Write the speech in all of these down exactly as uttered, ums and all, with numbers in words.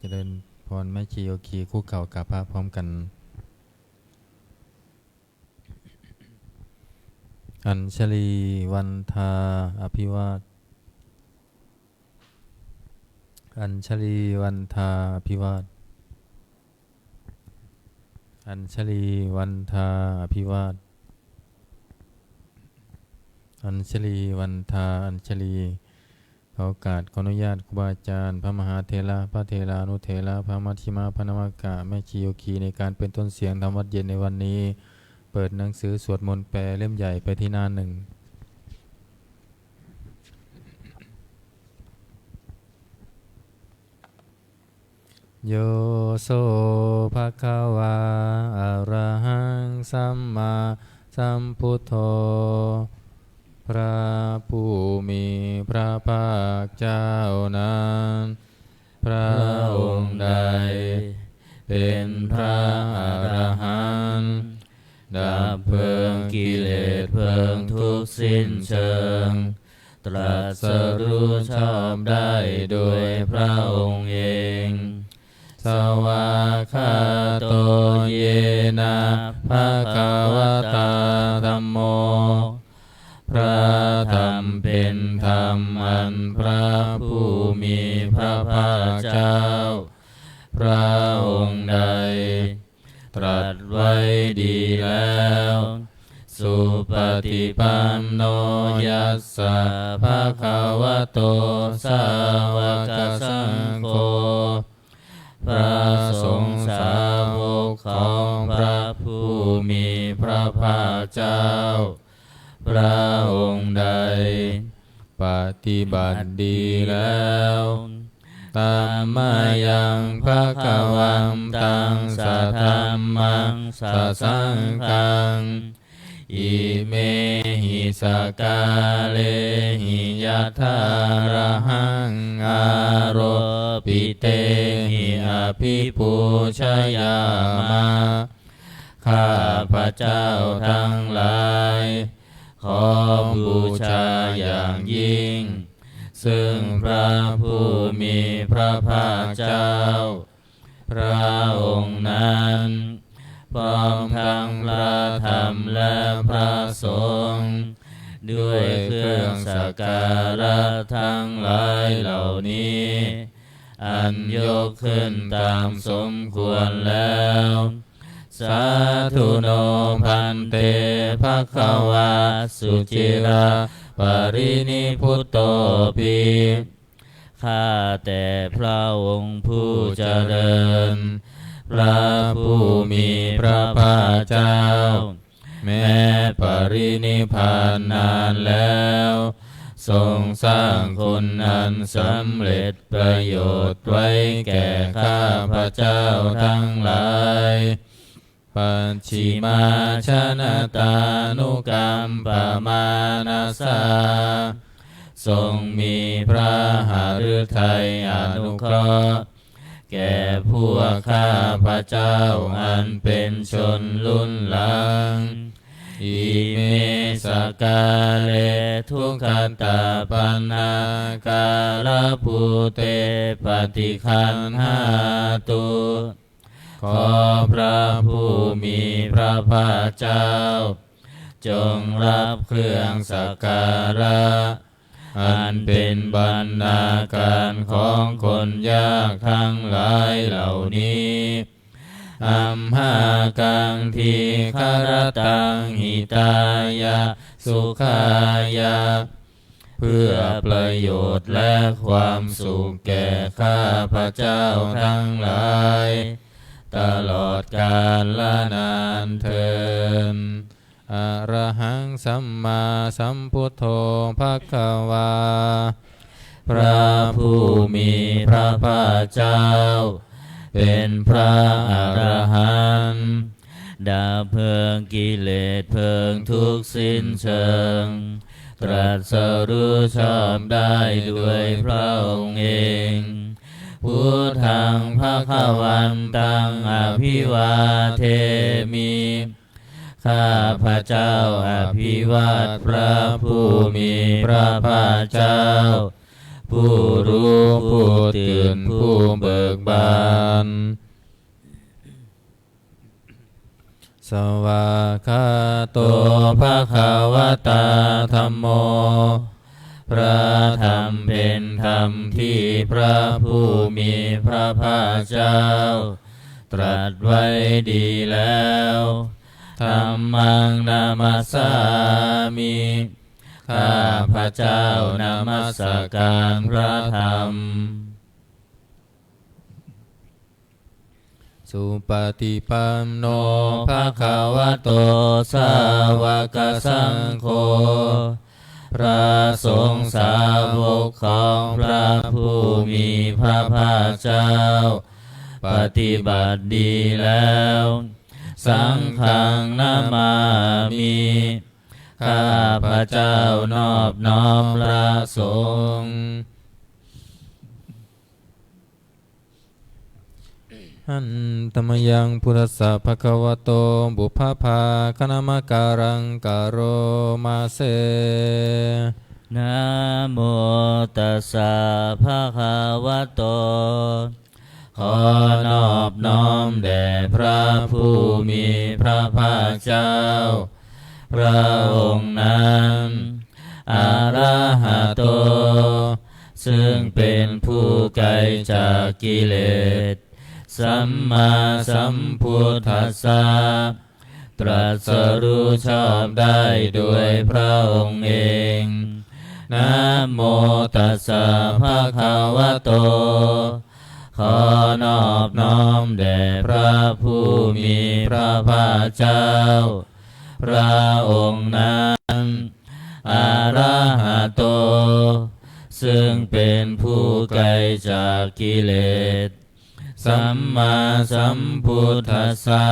จริญพรแม่ชีโยคี คุกเข่ากราบพระพร้อมกัน Añjalī vandā abhivād Añjalī vandā abhivād Añjalī vandā abhivād Añjalī vandā Añjalī ขอโอกาส ขออนุญาตครูบาอาจารย์ พระมหาเถระ พระเถรานุเถระ พระมัชฌิมะ พระนวกะ แม่ชีโยคี ในการเป็นต้นเสียงธรรมวัตรเย็นในวันนี้ เปิดหนังสือสวดมนต์แปลเล่มใหญ่ไปที่หน้าหนึ่ง Yo so bhagavā arahaṃ sammāsambuddho พระผู้มีพระภาคเจ้านั้น พระองค์ใดเป็นพระอรหันต์ ดับเพลิงกิเลสเพลิงทุกข์สิ้นเชิง ตรัสรู้ชอบได้โดยพระองค์เอง Svākkhāto yena bhagavatā dhammo พระธรรมเป็นธรรมอันพระผู้มีพระภาคเจ้า พระองค์ใด ตรัสไว้ดีแล้ว Supaṭipanno yassa bhagavato sāvakasaṅgho พระสงฆ์สาวกของพระผู้มีพระภาคเจ้า พระองค์ใด ปฏิบัติดีแล้ว Tammayaṃ bhagavantaṃ sadhammaṃ sasaṅghaṃ imehi sakkārehi yathārahaṃ āropitehi abhipūjayāma ข้าพเจ้าทั้งหลาย ขอบูชาอย่างยิ่ง ซึ่งพระผู้มีพระภาคเจ้า พระองค์นั้น พร้อมทั้งพระธรรมและพระสงฆ์ ด้วยเครื่องสักการะทั้งหลายเหล่านี้ อันยกขึ้นตามสมควรแล้ว Sādhu no bhante bhagavā suciraparinibbutopi ข้าแต่พระองค์ผู้เจริญ พระผู้มีพระภาคเจ้า แม้ปรินิพพานนานแล้ว ทรงสร้างคุณอันสำเร็จประโยชน์ไว้แก่ข้าพเจ้าทั้งหลาย Pacchimājanatānukampamānasā ทรงมีพระหฤทัยอนุเคราะห์ แก่พวกข้าพเจ้าอันเป็นชนรุ่นหลัง Ime sakkāre duggatapaṇṇākārabhūte paṭiggaṇhātu ขอพระผู้มีพระภาคเจ้า จงรับเครื่องสักการะ อันเป็นบรรณาการของคนยากทั้งหลายเหล่านี้ Amhākaṃ dīgharattaṃ hitāya sukhāya เพื่อประโยชน์และความสุขแก่ข้าพเจ้าทั้งหลาย ตลอดกาลนานเทอญ Arahaṃ sammāsambuddho bhagavā พระผู้มีพระภาคเจ้า เป็นพระอรหันต์ ดับเพลิงกิเลสเพลิงทุกข์สิ้นเชิง ตรัสรู้ชอบได้โดยพระองค์เอง Buddhaṃ bhagavantaṃ abhivādemi ข้าพเจ้าอภิวาทพระผู้มีพระภาคเจ้า ผู้รู้ผู้ตื่นผู้เบิกบาน Svākkhāto bhagavatā dhammo พระธรรมเป็นธรรมที่พระผู้มีพระภาคเจ้าตรัสไว้ดีแล้ว Dhammaṃ namassāmi ข้าพเจ้านมัสการพระธรรม Supaṭipanno bhagavato sāvakasaṅgho พระสงฆ์สาวกของพระผู้มีพระภาคเจ้า ปฏิบัติดีแล้ว Saṅghaṃ namāmi ข้าพเจ้านอบน้อมพระสงฆ์ Handa mayaṃ buddhassa bhagavato pubbabhāganamakāraṃ karoma se. Namo tassa bhagavato ขอนอบน้อมแด่พระผู้มีพระภาคเจ้า พระองค์นั้น arahato ซึ่งเป็นผู้ไกลจากกิเลส sammāsambuddhassa ตรัสรู้ชอบได้โดยพระองค์เอง Namo tassa bhagavato ขอนอบน้อมแด่พระผู้มีพระภาคเจ้า พระองค์นั้น arahato ซึ่งเป็นผู้ไกลจากกิเลส sammāsambuddhassa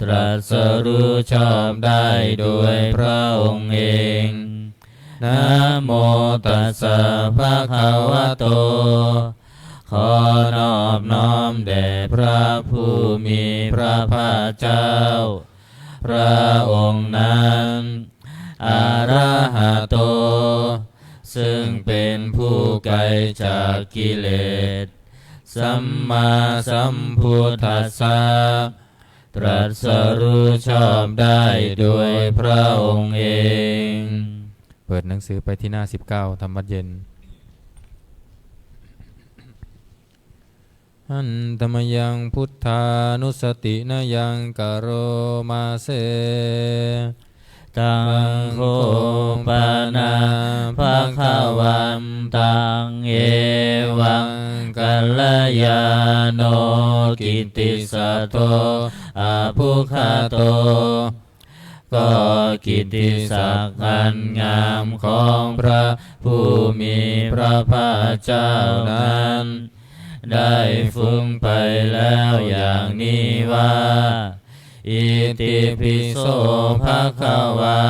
ตรัสรู้ชอบได้โดยพระองค์เอง Namo tassa bhagavato ขอนอบน้อมแด่พระผู้มีพระภาคเจ้า พระองค์นั้น arahato ซึ่งเป็นผู้ไกลจากกิเลส sammāsambuddhassa ตรัสรู้ชอบได้โดยพระองค์เอง เปิดหนังสือไปที่หน้า สิบเก้า ทำวัตรเย็น Handa mayaṃ buddhānussatinayaṃ karoma se. Taṃ kho pana bhagavantaṃ evaṃ kalyāṇo kittisaddo abbhuggato ก็กิตติศักดิ์อันงามของพระผู้มีพระภาคเจ้านั้น ได้ฟุ้งไปแล้วอย่างนี้ว่า Itipi so bhagavā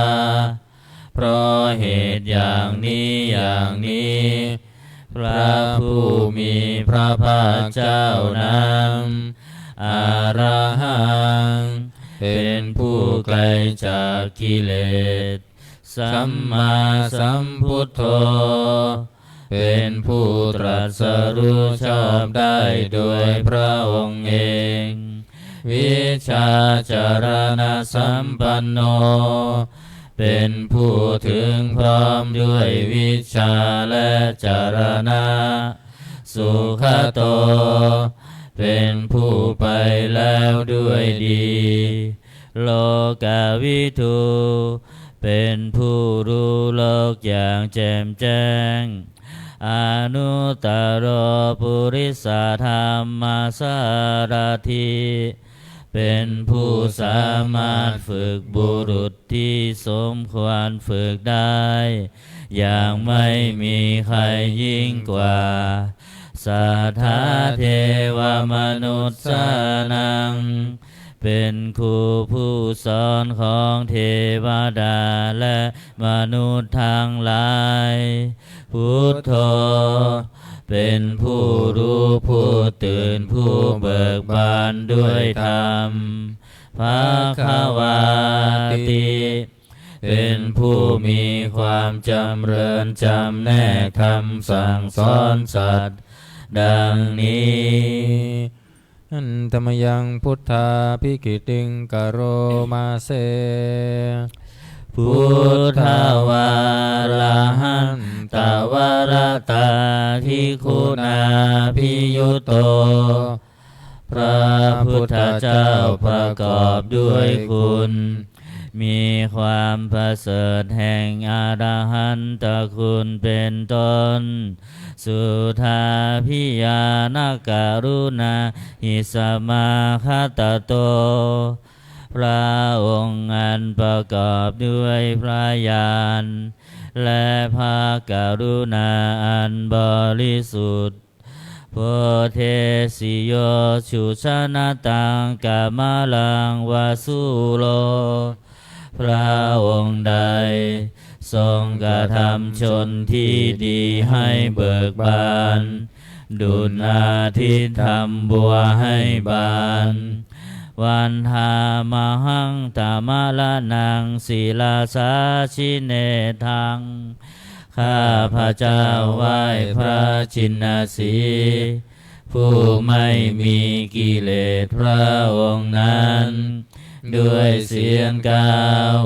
เพราะเหตุอย่างนี้อย่างนี้ พระผู้มีพระภาคเจ้านั้น arahaṃ เป็นผู้ไกลจากกิเลส sammāsambuddho เป็นผู้ตรัสรู้ชอบได้โดยพระองค์เอง vijjācaraṇasampanno เป็นผู้ถึงพร้อมด้วยวิชชาและจรณะ sugato เป็นผู้ไปแล้วด้วยดี lokavidū เป็นผู้รู้โลกอย่างแจ่มแจ้ง anuttaro purisadammasārathi เป็นผู้สามารถฝึกบุรุษที่สมควรฝึกได้ อย่างไม่มีใครยิ่งกว่า satthā devamanussānaṃ เป็นครูผู้สอนของเทวดาและมนุษย์ทั้งหลาย buddho เป็นผู้รู้ผู้ตื่นผู้เบิกบานด้วยธรรม bhagavāti เป็นผู้มีความจำเริญจำแนกคำสั่งสอนสัตว์ดังนี้ Handa mayaṃ buddhābhigītiṃ karoma se. Buddhavārahantavaratādiguṇābhiyutto. พระพุทธเจ้าประกอบด้วยคุณ มีความประเสริฐแห่งอรหันตคุณเป็นต้น Suddhābhiñāṇakaruṇāhi samāgatatto. พระองค์อันประกอบด้วยพระญาณ และพระกรุณาอันบริสุทธิ์ Bodhesi yo sujanataṃ kamalaṃ va sūro. พระองค์ใดทรงกระทำชนที่ดีให้เบิกบาน ดุจอาทิตย์ทำบัวให้บาน Vandāmahaṃ tamaraṇaṃ sirasā jinendaṃ. ข้าพเจ้าไหว้พระจินสีห์ ผู้ไม่มีกิเลสพระองค์นั้น ด้วยเสียงกล่าว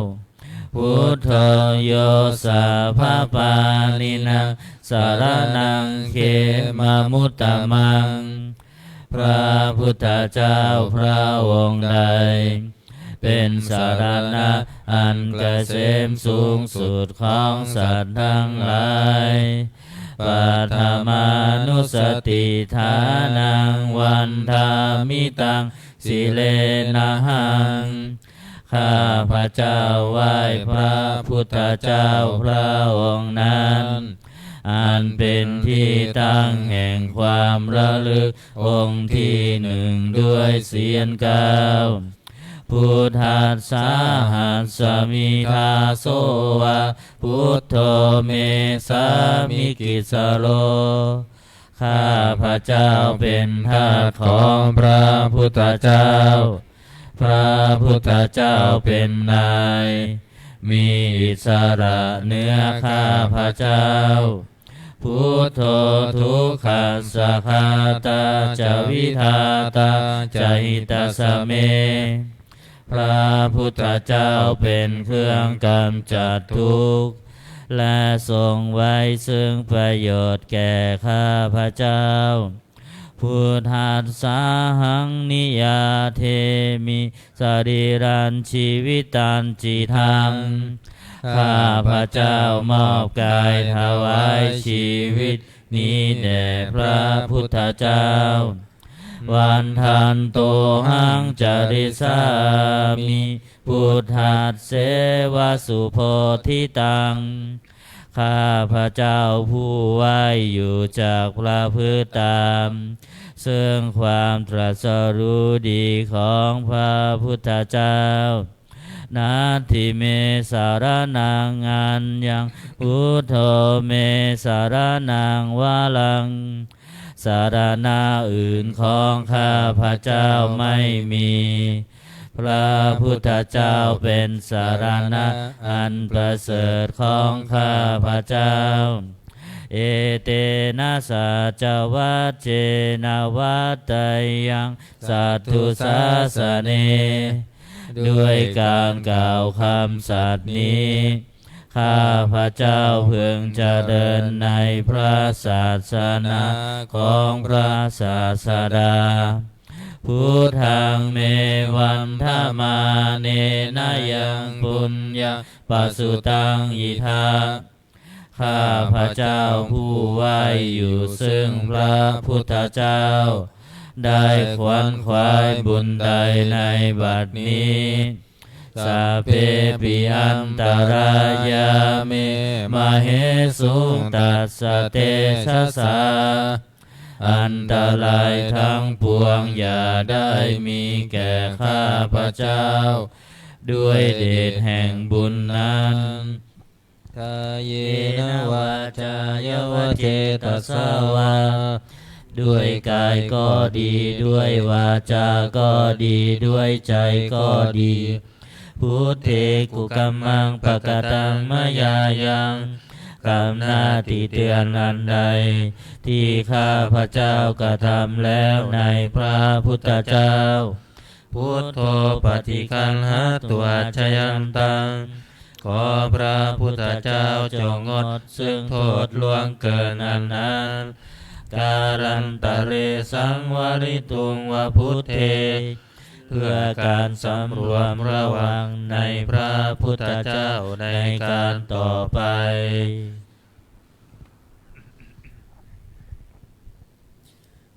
Buddho yo sabbapāṇinaṃ saraṇaṃ khemamuttamaṃ. พระพุทธเจ้าพระองค์ใด เป็นสรณะอันเกษมสูงสุดของสัตว์ทั้งหลาย Paṭhamānussatiṭṭhānaṃ vandāmi taṃ sirenahaṃ. ข้าพเจ้าไหว้พระพุทธเจ้าพระองค์นั้น อันเป็นที่ตั้งแห่งความระลึกองค์ที่หนึ่งด้วยเสียงกล่าว Buddhassāhasmi dāso va buddho me sāmikissaro. ข้าพเจ้าเป็นทาสของพระพุทธเจ้า พระพุทธเจ้าเป็นนาย มีอิสระเหนือข้าพเจ้า Buddho dukkhassa ghātā ca vidhātā ca hitassa me. พระพุทธเจ้าเป็นเครื่องกำจัดทุกข์ และทรงไว้ซึ่งประโยชน์แก่ข้าพเจ้า Buddhassāhaṃ niyyādemi sarīrañjīvitañcidaṃ. ข้าพเจ้ามอบกายถวายชีวิตนี้แด่พระพุทธเจ้า Vandantohaṃ carissāmi buddhasseva subodhitaṃ. ข้าพเจ้าผู้ไหว้อยู่จักประพฤติตาม ซึ่งความตรัสรู้ดีของพระพุทธเจ้า Natthi me saraṇaṃ aññaṃ, buddho me saraṇaṃ varaṃ. สรณะอื่นของข้าพเจ้าไม่มี พระพุทธเจ้าเป็นสรณะอันประเสริฐของข้าพเจ้า Etena saccavajjena vaḍḍheyyaṃ satthu sāsane. ด้วยการกล่าวคำสัตย์นี้ ข้าพเจ้าพึงเจริญในพระศาสนาของพระศาสดา Buddhaṃ me vandamānena yaṃ puññaṃ pasutaṃ idha. ข้าพเจ้าผู้ไหว้อยู่ซึ่งพระพุทธเจ้า ได้ขวนขวายบุญใดในบัดนี้ Sabbepi antarāyā me māhesuṃ tassa tejasā. อันตรายทั้งปวงอย่าได้มีแก่ข้าพเจ้า ด้วยเดชแห่งบุญนั้น Kāyena vācāya va cetasā vā. ด้วยกายก็ดี ด้วยวาจาก็ดี ด้วยใจก็ดี Buddhe kukammaṃ pakataṃ mayā yaṃ กรรมหน้าที่เตือนอันใด ที่ข้าพเจ้ากระทำแล้วในพระพุทธเจ้า Buddho paṭiggaṇhātu accayantaṃ ขอพระพุทธเจ้าจงงดซึ่งโทษล่วงเกินอันนั้น Kālantare saṃvarituṃ va buddhe เพื่อการสำรวมระวังในพระพุทธเจ้าในการต่อไป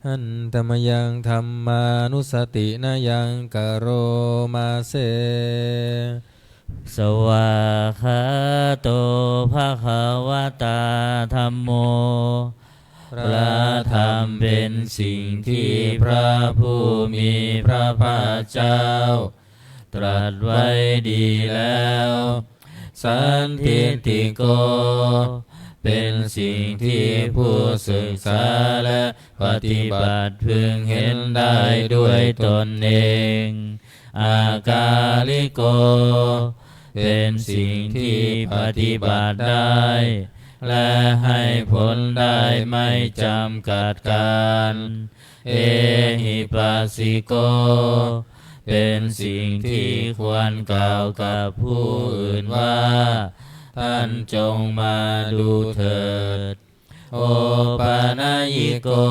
Handa mayaṃ dhammānussatinayaṃ karoma se. Svākkhāto bhagavatā dhammo พระธรรมเป็นสิ่งที่พระผู้มีพระภาคเจ้า ตรัสไว้ดีแล้ว Sandiṭṭhiko เป็นสิ่งที่ผู้ศึกษาและปฏิบัติพึงเห็นได้ด้วยตนเอง Akāliko เป็นสิ่งที่ปฏิบัติได้ และให้ผลได้ไม่จำกัดกาล Ehipassiko เป็นสิ่งที่ควรกล่าวกับผู้อื่นว่า ท่านจงมาดูเถิด Opanayiko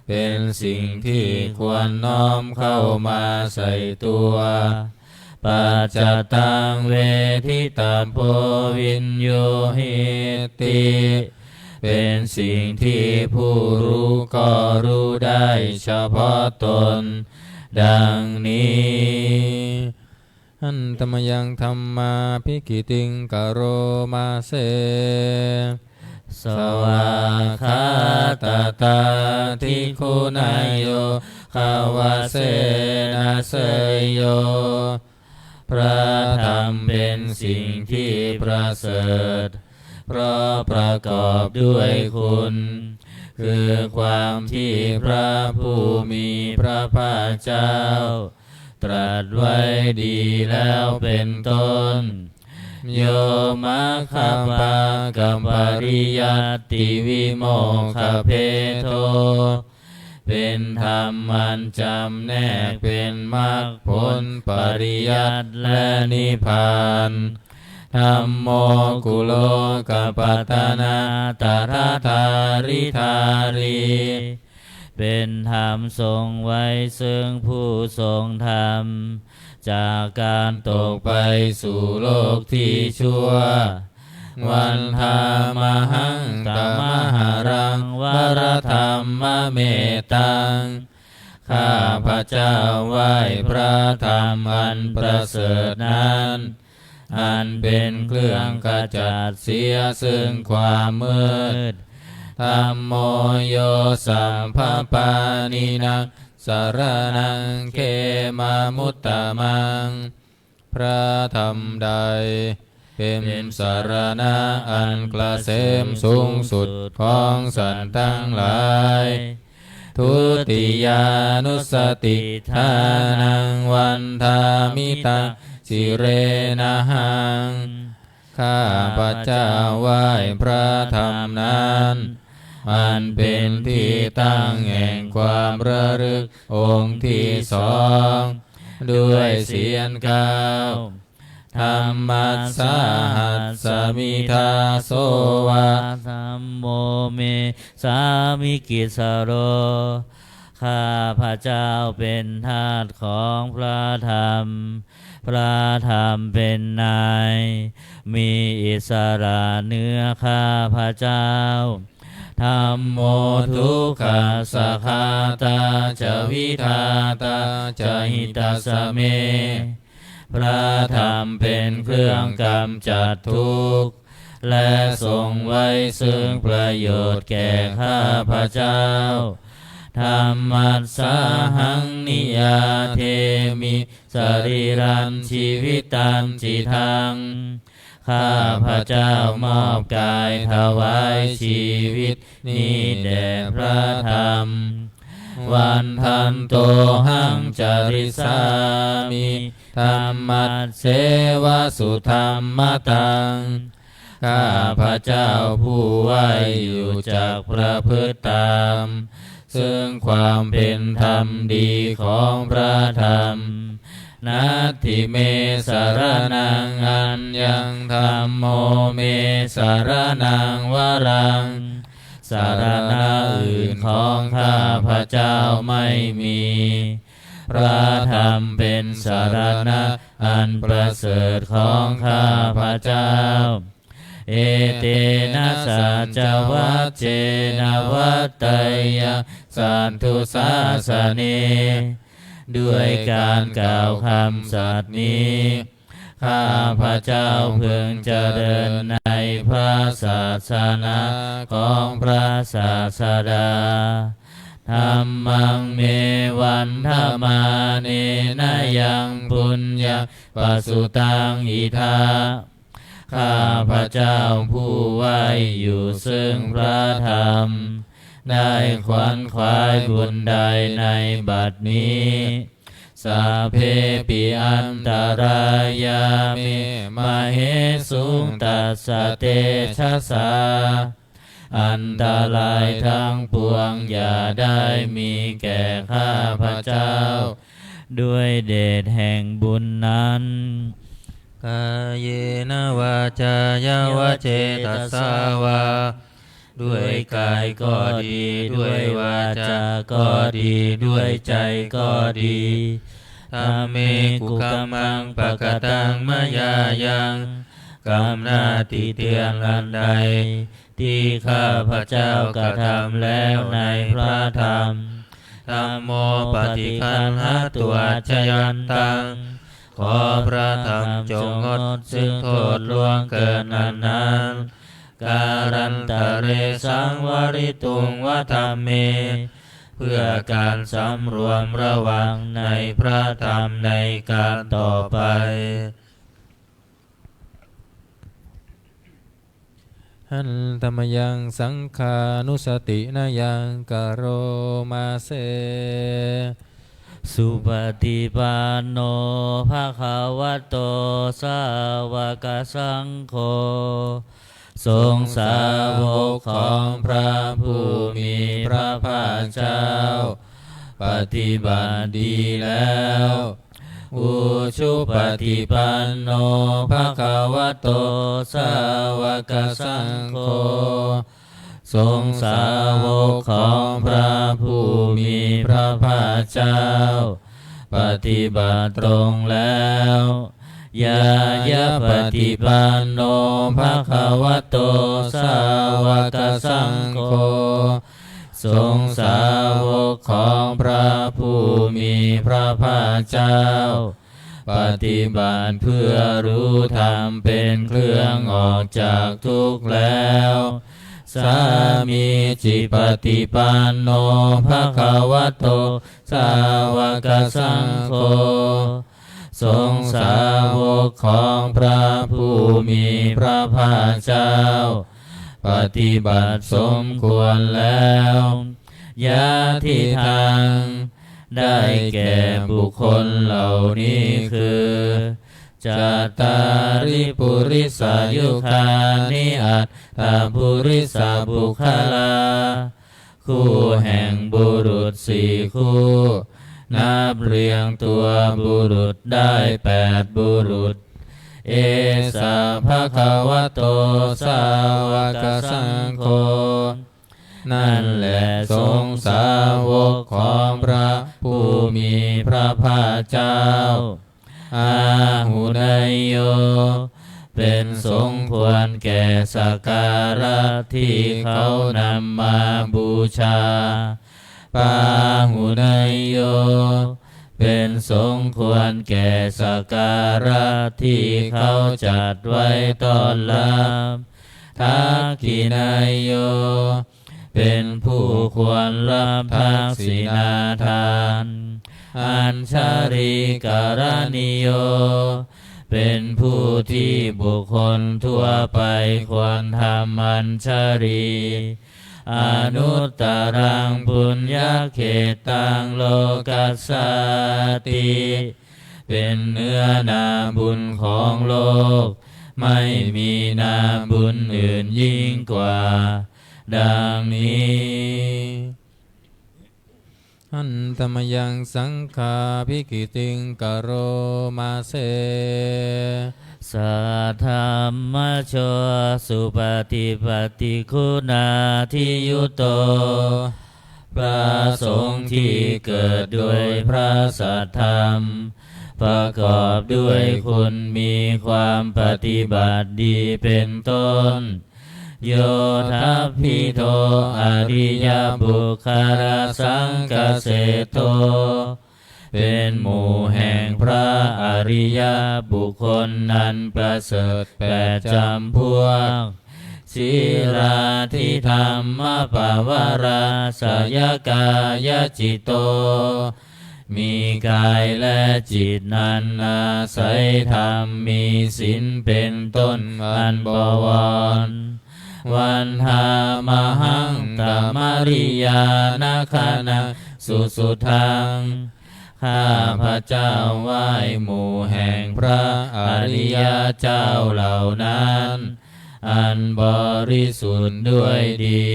เป็นสิ่งที่ควรน้อมเข้ามาใส่ตัว Paccattaṃ veditabbo viññūhīti เป็นสิ่งที่ผู้รู้ก็รู้ได้เฉพาะตน ดังนี้ Handa mayaṃ dhammābhigītiṃ karoma se. Svākkhātatādiguṇayogavasena seyyo พระธรรมเป็นสิ่งที่ประเสริฐ เพราะประกอบด้วยคุณ คือความที่พระผู้มีพระภาคเจ้า ตรัสไว้ดีแล้วเป็นต้น Yo maggapākapariyattivimokkhabhedo เป็นธรรมอันจำแนกเป็นมรรคผลปริยัติและนิพพาน Dhammo kulokapatanā tathadhāridhārī เป็นธรรมทรงไว้ซึ่งผู้ทรงธรรม จากการตกไปสู่โลกที่ชั่ว Vandāmahaṃ tamaharaṃ varadhammametaṃ ข้าพเจ้าไหว้พระธรรมอันประเสริฐนั้น อันเป็นเครื่องขจัดเสียซึ่งความมืด Dhammo yo sabbapāṇīnaṃ saraṇaṃ khemamuttamaṃ พระธรรมใดเป็นสรณะอันเกษมสูงสุดของสัตว์ทั้งหลาย Dutiyānussatiṭṭhānaṃ vandāmi taṃ sirenahaṃ ข้าพเจ้าไหว้พระธรรมนั้น อันเป็นที่ตั้งแห่งความระลึกองค์ที่สอง ด้วยเสียงเกล้า Dhammassāhasmi dāso va dhammo me sāmikissaro ข้าพเจ้าเป็นทาสของพระธรรม พระธรรมเป็นนาย มีอิสระเหนือข้าพเจ้า Dhammo dukkhassa ghātā ca vidhātā ca hitassa me พระธรรมเป็นเครื่องกำจัดทุกข์ และทรงไว้ซึ่งประโยชน์แก่ข้าพเจ้า Dhammassāhaṃ niyyādemi sarīrañjīvitañcidaṃ ข้าพเจ้ามอบกายถวายชีวิตนี้แด่พระธรรม vandantohaṃ carissāmi dhammasseva sudhammataṃ. ข้าพเจ้าผู้ไหว้อยู่จักประพฤติตาม ซึ่งความเป็นธรรมดีของพระธรรม Natthi me saraṇaṃ aññaṃ, dhammo me saraṇaṃ varaṃ. สรณะอื่นของข้าพเจ้าไม่มี พระธรรมเป็นสรณะอันประเสริฐของข้าพเจ้า Etena saccavajjena vaḍḍeyya satthu sāsane. ด้วยการกล่าวคำสัตย์นี้ ข้าพเจ้าพึงเจริญในพระศาสนาของพระศาสดา Dhammaṃ me vandamānena yaṃ puññaṃ pasutaṃ idha. ข้าพเจ้าผู้ไหว้อยู่ซึ่งพระธรรม ได้ขวนขวายบุญใดในบัดนี้ Sabbepi antarāyā me māhesuṃ tassa tejasā. อันตรายทั้งปวงอย่าได้มีแก่ข้าพเจ้า ด้วยเดชแห่งบุญนั้น Kāyena vācāya va cetasā vā. ด้วยกายก็ดี ด้วยวาจาก็ดี ด้วยใจก็ดี Dhamme kukammaṃ pakataṃ mayā yaṃ. กรรมหน้าติเตียนอันใด ที่ข้าพเจ้ากระทำแล้วในพระธรรม Dhammo paṭiggaṇhatu accayantaṃ. ขอพระธรรมจงงดซึ่งโทษล่วงเกินอันนั้น Kālantare saṃvarituṃ va dhamme. เพื่อการสำรวมระวังในพระธรรมในการต่อไป Handa mayaṃ saṅghānussatinayaṃ karoma se. Supaṭipanno bhagavato sāvakasaṅgho. ทรงสาวกของพระผู้มีพระภาคเจ้า ปฏิบัติดีแล้ว Ujupaṭipanno bhagavato sāvakasaṅgho. ทรงสาวกของพระผู้มีพระภาคเจ้า ปฏิบัติตรงแล้ว Ñāyapaṭipanno bhagavato sāvakasaṅgho. ทรงสาวกของพระผู้มีพระภาคเจ้า ปฏิบัติเพื่อรู้ธรรมเป็นเครื่องออกจากทุกข์แล้ว Sāmīcipaṭipanno bhagavato sāvakasaṅgho. ทรงสาวกของพระผู้มีพระภาคเจ้า ปฏิบัติสมควรแล้ว Yadidaṃ ได้แก่บุคคลเหล่านี้คือ Cattāri purisayugāni aṭṭha purisapuggalā. คู่แห่งบุรุษสี่คู่ นับเรียงตัวบุรุษได้แปดบุรุษ Esa bhagavato sāvakasaṅgho. นั่นแหละสงฆ์สาวกของพระผู้มีพระภาคเจ้า Āhuneyyo เป็นสงฆ์ควรแก่สักการะที่เขานำมาบูชา Pāhuneyyo เป็นสงฆ์ควรแก่สักการะที่เขาจัดไว้ต้อนรับ Dakkhiṇeyyo เป็นผู้ควรรับทักษิณาทาน Añjalikaraṇīyo เป็นผู้ที่บุคคลทั่วไปควรทำอัญชลี anuttaraṃ puññakkhettaṃ lokassāti. เป็นเนื้อนาบุญของโลก ไม่มีนาบุญอื่นยิ่งกว่า ดังนี้ Handa mayaṃ saṅghābhigītiṃ karoma se. Saddhammajo supaṭipattiguṇādiyutto พระสงฆ์ที่เกิดโดยพระสัทธรรม ประกอบด้วยคุณมีความปฏิบัติดีเป็นต้น Yo tappito ariyapuggalasaṅghaseṭṭho เป็นหมู่แห่งพระอริยบุคคลนั้นประเสริฐแปดจำพวก Sīlādidhammapavarāsayakāyacitto มีกายและจิตนั้นอาศัยธรรม มีศีลเป็นต้นอันบวร Vandāmahaṃ tamariyāna gaṇaṃ susuddhaṃ ข้าพเจ้าไหว้หมู่แห่งพระอริยเจ้าเหล่านั้น อันบริสุทธิ์ด้วยดี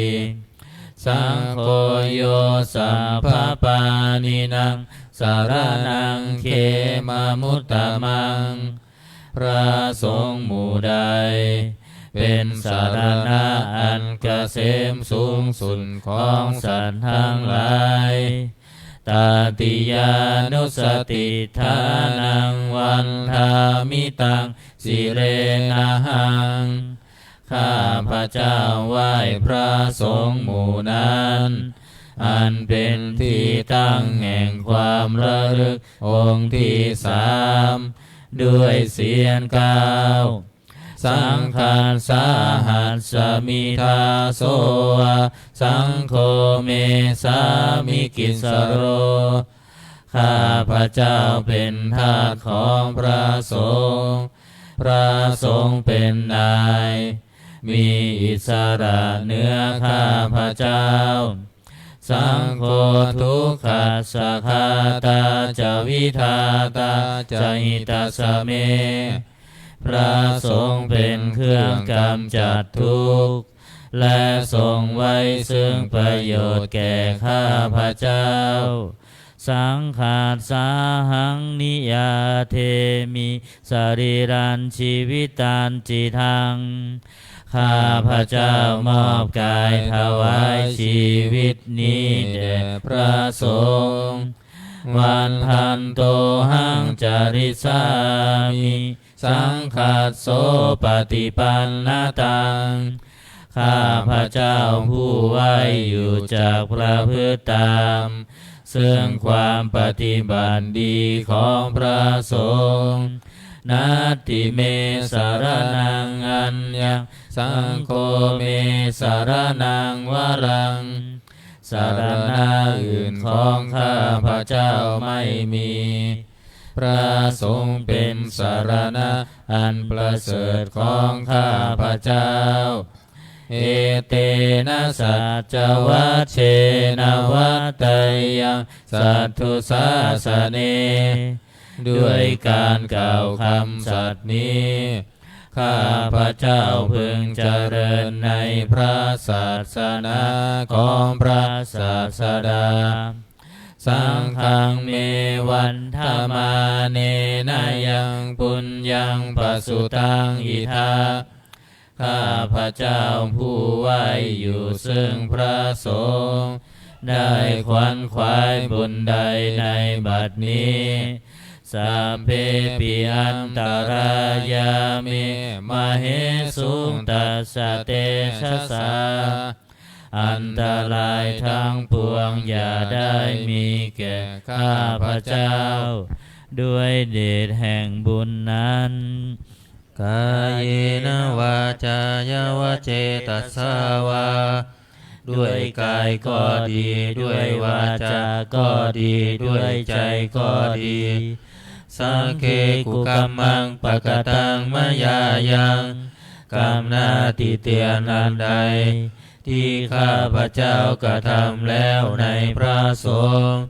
Saṅgho yo sabbapāṇīnaṃ saraṇaṃ khemamuttamaṃ พระสงฆ์หมู่ใด เป็นสรณะอันเกษมสูงสุดของสัตว์ทั้งหลาย Tatiyānussatiṭṭhānaṃ vandāmi taṃ sirenahaṃ ข้าพเจ้าไหว้พระสงฆ์หมู่นั้น อันเป็นที่ตั้งแห่งความระลึกองค์ที่สาม ด้วยเสียงเก้า Saṅghassa ahasmi dāso va, saṅgho me sāmikissaro ข้าพเจ้าเป็นทาสของพระสงฆ์ พระสงฆ์เป็นนาย มีอิสระเหนือข้าพเจ้า Saṅgho dukkhassa ghātā ca vidhātā ca hitassa me พระสงฆ์เป็นเครื่องกำจัดทุกข์ และทรงไว้ซึ่งประโยชน์แก่ข้าพเจ้า Saṅghassāhaṃ niyyādemi sarīrañjīvitañcidaṃ ข้าพเจ้ามอบกายถวายชีวิตนี้แด่พระสงฆ์ Vandantohaṃ carissāmi saṅghassopaṭipannataṃ ข้าพเจ้าผู้ไหว้อยู่จักประพฤติตาม ซึ่งความปฏิบัติดีของพระสงฆ์ Natthi me saraṇaṃ aññaṃ, saṅgho me saraṇaṃ varaṃ. สรณะอื่นของข้าพเจ้าไม่มี พระสงฆ์เป็นสรณะอันประเสริฐของข้าพเจ้า Etena saccavajjena vaḍḍheyyaṃ satthu sāsane. ด้วยการกล่าวคำสัตย์นี้ ข้าพเจ้าพึงเจริญในพระศาสนาของพระศาสดา Saṅghaṃ me vandamānena yaṃ puññaṃ pasutaṃ idha. ข้าพเจ้าผู้ไหว้อยู่ซึ่งพระสงฆ์ ได้ขวนขวายบุญใดในบัดนี้ Sabbepi antarāyā me māhesuṃ tassa tejasā. อันตรายทั้งปวงอย่าได้มีแก่ข้าพเจ้า ด้วยเดชแห่งบุญนั้น Kāyena vācāya va cetasā vā. ด้วยกายก็ดี ด้วยวาจาก็ดี ด้วยใจก็ดี Saṅghe kukammaṃ pakataṃ mayā yaṃ. กรรมหน้าติเตียนอันใด ที่ข้าพเจ้ากระทำแล้วในพระสงฆ์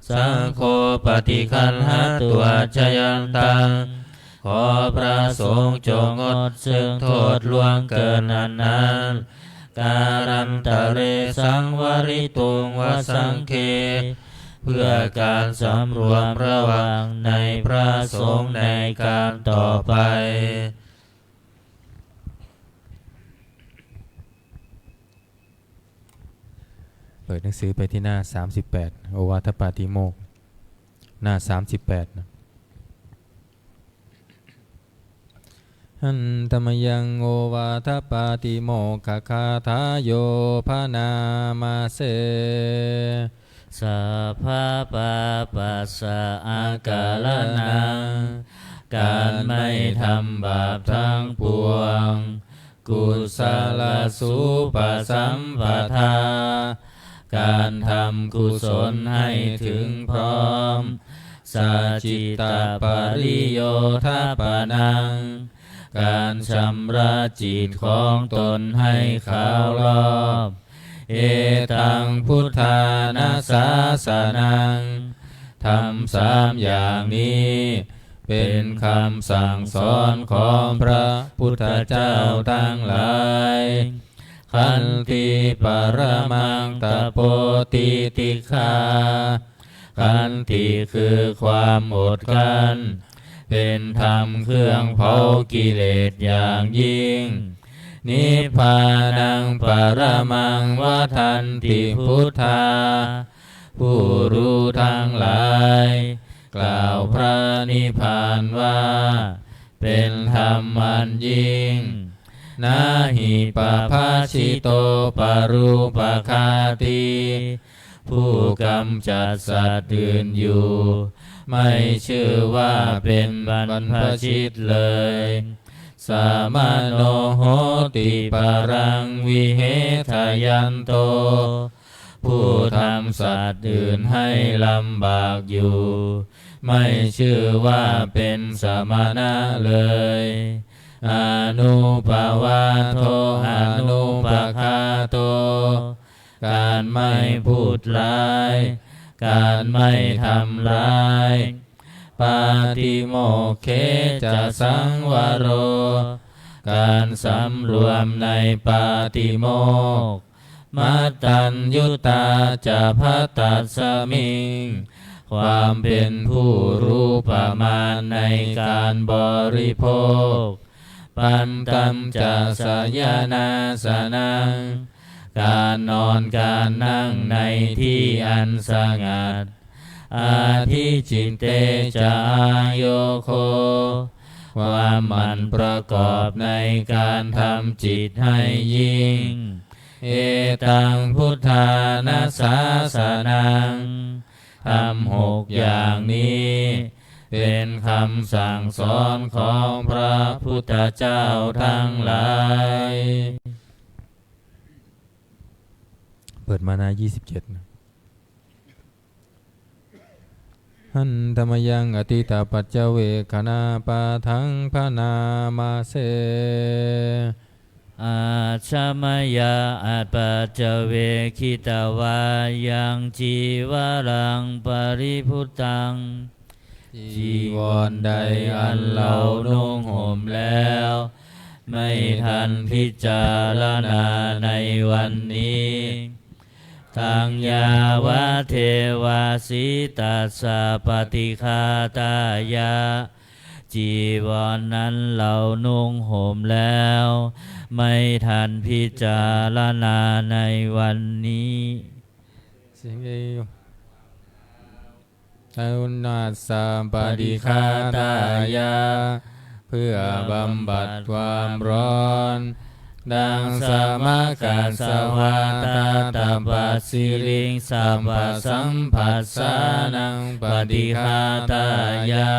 Saṅgho paṭiggaṇhatu accayantaṃ ขอพระสงฆ์จงงดซึ่งโทษล่วงเกินอันนั้น Kālantare saṃvarituṃ va saṅghe เพื่อการสำรวมระวังในพระสงฆ์ในการต่อไป เปิดหนังสือไปที่หน้า สามสิบแปด โอวาทปาติโมกข์ หน้า สามสิบแปด นะ Handa mayaṃ ovādapātimokkhagāthāyo bhaṇāma se. Sabbapāpassa akaraṇaṃ การไม่ทำบาปทั้งปวง Kusalasupasampadā การทำกุศลให้ถึงพร้อม Saccittāpariyothapanaṃ การชำระจิตของตนให้ขาวรอบ Etaṃ buddhāna sāsanaṃ ธรรมสามอย่างนี้ เป็นคำสั่งสอนของพระพุทธเจ้าทั้งหลาย Khanti paramaṃ tapo titikkhā ขันติคือความอดกลั้น เป็นธรรมเครื่องเผากิเลสอย่างยิ่ง Nibbānaṃ paramaṃ vadanti buddhā ผู้รู้ทั้งหลาย กล่าวพระนิพพานว่า เป็นธรรมอันยิ่ง Na hi pabbajito parūpaghātī ผู้กำจัดสัตว์อื่นอยู่ ไม่ชื่อว่าเป็นบรรพชิตเลย Samaṇo hoti paraṃ vihetayanto ผู้ทำสัตว์อื่นให้ลำบากอยู่ ไม่ชื่อว่าเป็นสมณะเลย Anuppavādo anupaghāto การไม่พูดร้าย การไม่ทำร้าย Pātimokkhe ca saṃvaro การสำรวมในปาติโมกข์ Mattaññutā ca bhaddasmiṃ ความเป็นผู้รู้ประมาณในการบริโภค Pantañca sayanāsanaṃ การนอนการนั่งในที่อันสงัด Adhicitte ca āyogo ความหมั่นประกอบในการทำจิตให้ยิ่ง Etaṃ buddhāna sāsanaṃ ธรรมหกอย่างนี้ เป็นคำสั่งสอนของพระพุทธเจ้าทั้งหลาย เปิดมาหน้า ยี่สิบเจ็ด นะ Handa mayaṃ atītapaccavekkhaṇapāṭhaṃ bhaṇāma se. Ajja mayā apaccavekkhitvā yaṃ cīvaraṃ paribhuttaṃ จีวรใดอันเรานุ่งห่มแล้ว ไม่ทันพิจารณาในวันนี้ Taṃ yāvadeva sītassa paṭighātāya จีวรนั้นเรานุ่งห่มแล้ว ไม่ทันพิจารณาในวันนี้ เสียงเอว Uṇhassa paṭighātāya เพื่อบำบัดความร้อน Dasamakasavātātapasiriṃsapasamphassānaṃ paṭighātāya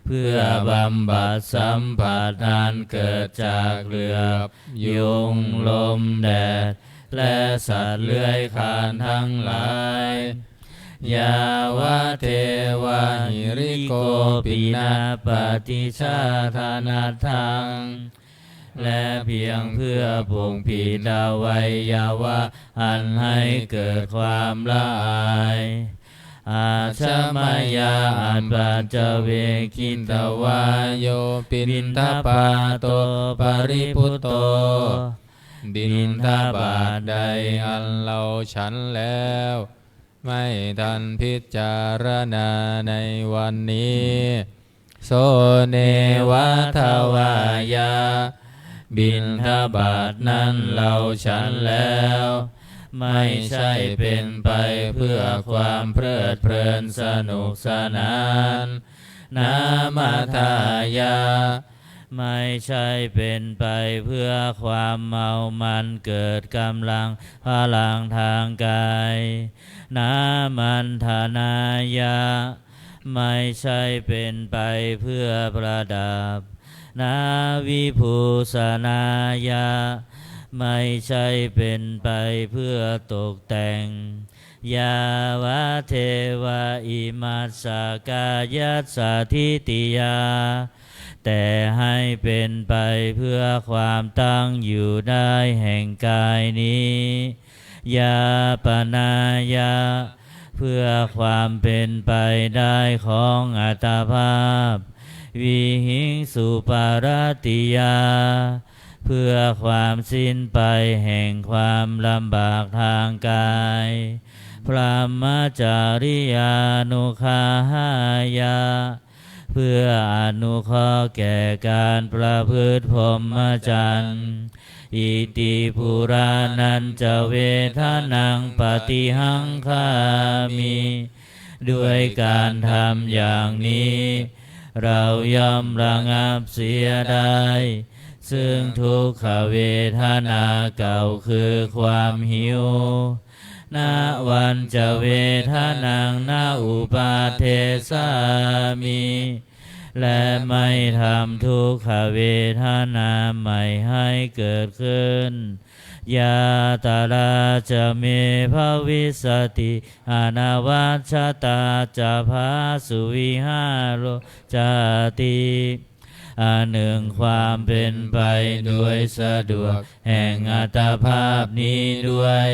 เพื่อบำบัดสัมผัสอันเกิดจากเหลือบ ยุง ลม แดด และสัตว์เลื้อยคลานทั้งหลาย Yāvadeva hirikopi na paṭicchādanatthaṃ และเพียงเพื่อปกปิดอวัยวะอันให้เกิดความละอาย Ajja mayā apaccavekkhitvā yo piṇḍapāto paribhutto. บิณฑบาตใดอันเราฉันแล้ว ไม่ทันพิจารณาในวันนี้ So neva davāya บิณฑบาตนั้นเราฉันแล้ว ไม่ใช่เป็นไปเพื่อความเพลิดเพลินสนุกสนาน Nāmadāya ไม่ใช่เป็นไปเพื่อความเมามันเกิดกำลังพลังทางกาย Nāmantanāya ไม่ใช่เป็นไปเพื่อประดับ Nāvibhūsanāya ไม่ใช่เป็นไปเพื่อตกแต่ง Yāvadeva imassa kāyassa ṭhitiyā แต่ให้เป็นไปเพื่อความตั้งอยู่ได้แห่งกายนี้ Yāpanāya เพื่อความเป็นไปได้ของอัตภาพ Vihiṃsuparatiyā เพื่อความสิ้นไปแห่งความลำบากทางกาย Brahmacariyānuggahāya เพื่ออนุเคราะห์แก่การประพฤติพรหมจรรย์ Iti purāṇañca vedanaṃ paṭihaṅkhāmi ด้วยการทำอย่างนี้ เราย่อมระงับเสียได้ ซึ่งทุกขเวทนาเก่าคือความหิว Navañca vedanaṃ na uppādessāmi และไม่ทำทุกขเวทนาใหม่ให้เกิดขึ้น Yātrā ca me bhavissati anavajjatā ca phāsuvihāro cāti. อันหนึ่งความเป็นไปโดยสะดวกแห่งอัตภาพนี้ด้วย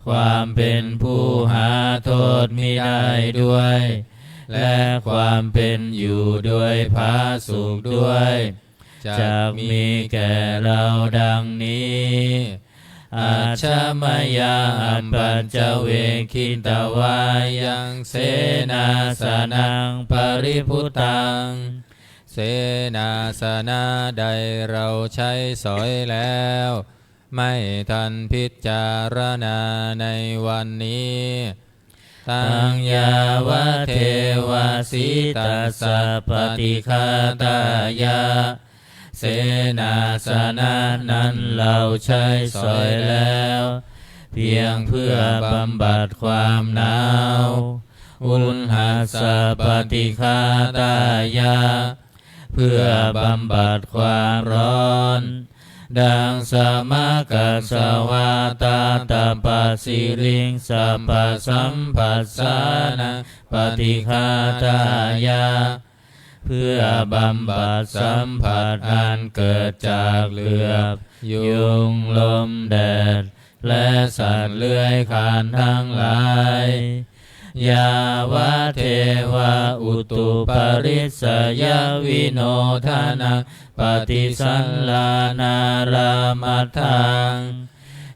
ความเป็นผู้หาโทษมิได้ด้วย และความเป็นอยู่โดยผาสุกด้วย จักมีแก่เราดังนี้ Ajja mayā apaccavekkhitvā yaṃ senāsanaṃ paribhuttaṃ เสนาสนะใดเราใช้สอยแล้ว ไม่ทันพิจารณาในวันนี้ Taṃ yāvadeva sītassa paṭighātāya เสนาสนะนั้นเราใช้สอยแล้ว เพียงเพื่อบำบัดความหนาว Uṇhassa paṭighātāya เพื่อบำบัดความร้อน Daṃsamakasavātātapasiriṃsapasamphassānaṃ paṭighātāya เพื่อบำบัดสัมผัสอันเกิดจากเหลือบ ยุง ลม แดด และสัตว์เลื้อยคลานทั้งหลาย Yāvadeva utuparissayavinodanaṃ paṭisallānārāmatthaṃ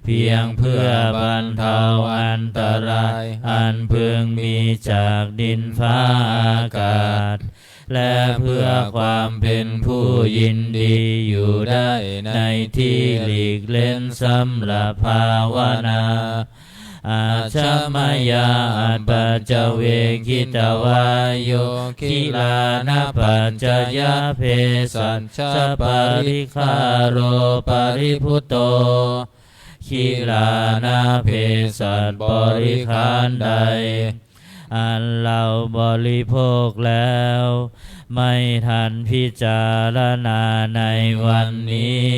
เพียงเพื่อบรรเทาอันตรายอันพึงมีจากดินฟ้าอากาศ และเพื่อความเป็นผู้ยินดีอยู่ได้ในที่หลีกเล้นสำหรับภาวนา Ajja mayā apaccavekkhitvā yo gilānapaccayabhesajjaparikkhāro paribhutto กิลานะเภสัชบริขารใด อันเราบริโภคแล้ว ไม่ทันพิจารณาในวันนี้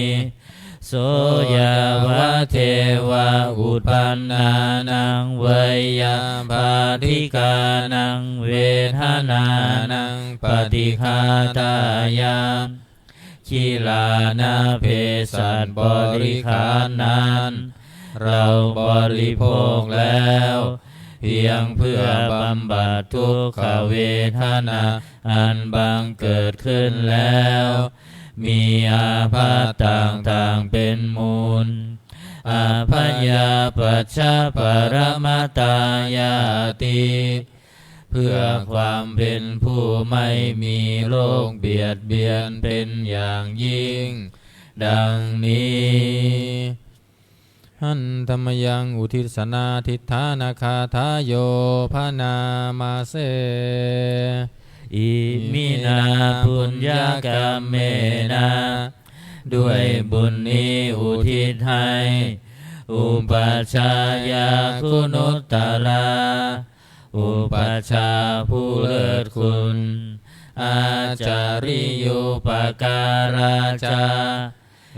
So yāvadeva uppannānaṃ veyyābādhikānaṃ vedanānaṃ paṭighātāya คิลานะเภสัชบริขารนั้น เราบริโภคแล้ว เพียงเพื่อบำบัดทุกขเวทนาอันบังเกิดขึ้นแล้ว มีอาภัพต่างๆเป็นมูล Abyāpajjhaparamātā ñāti เพื่อความเป็นผู้ไม่มีโรคเบียดเบียนเป็นอย่างยิ่ง ดังนี้ Handa mayaṃ uddissanādhiṭṭhānagāthāyo bhaṇāma se. Iminā puññakammena ด้วยบุญนี้อุทิศให้ upajjhāyā guṇuttarā อุปัชฌาย์ผู้เลิศคุณ ācariyūpakārā ca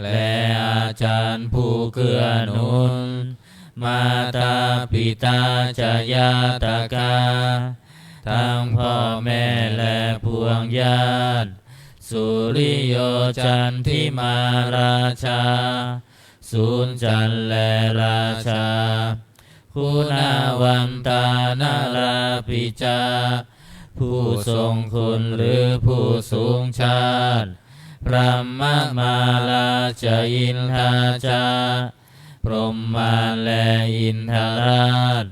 และอาจารย์ผู้เกื้อหนุน mātā pitā ca ñātakā ทั้งพ่อแม่และปวงญาติ suriyo candimā rājā สุญจันทร์และราชา guṇavantā narāpi ca ผู้ทรงคุณหรือผู้สูงชาติ brahmamārā ca indā ca พรหมมารและอินทราช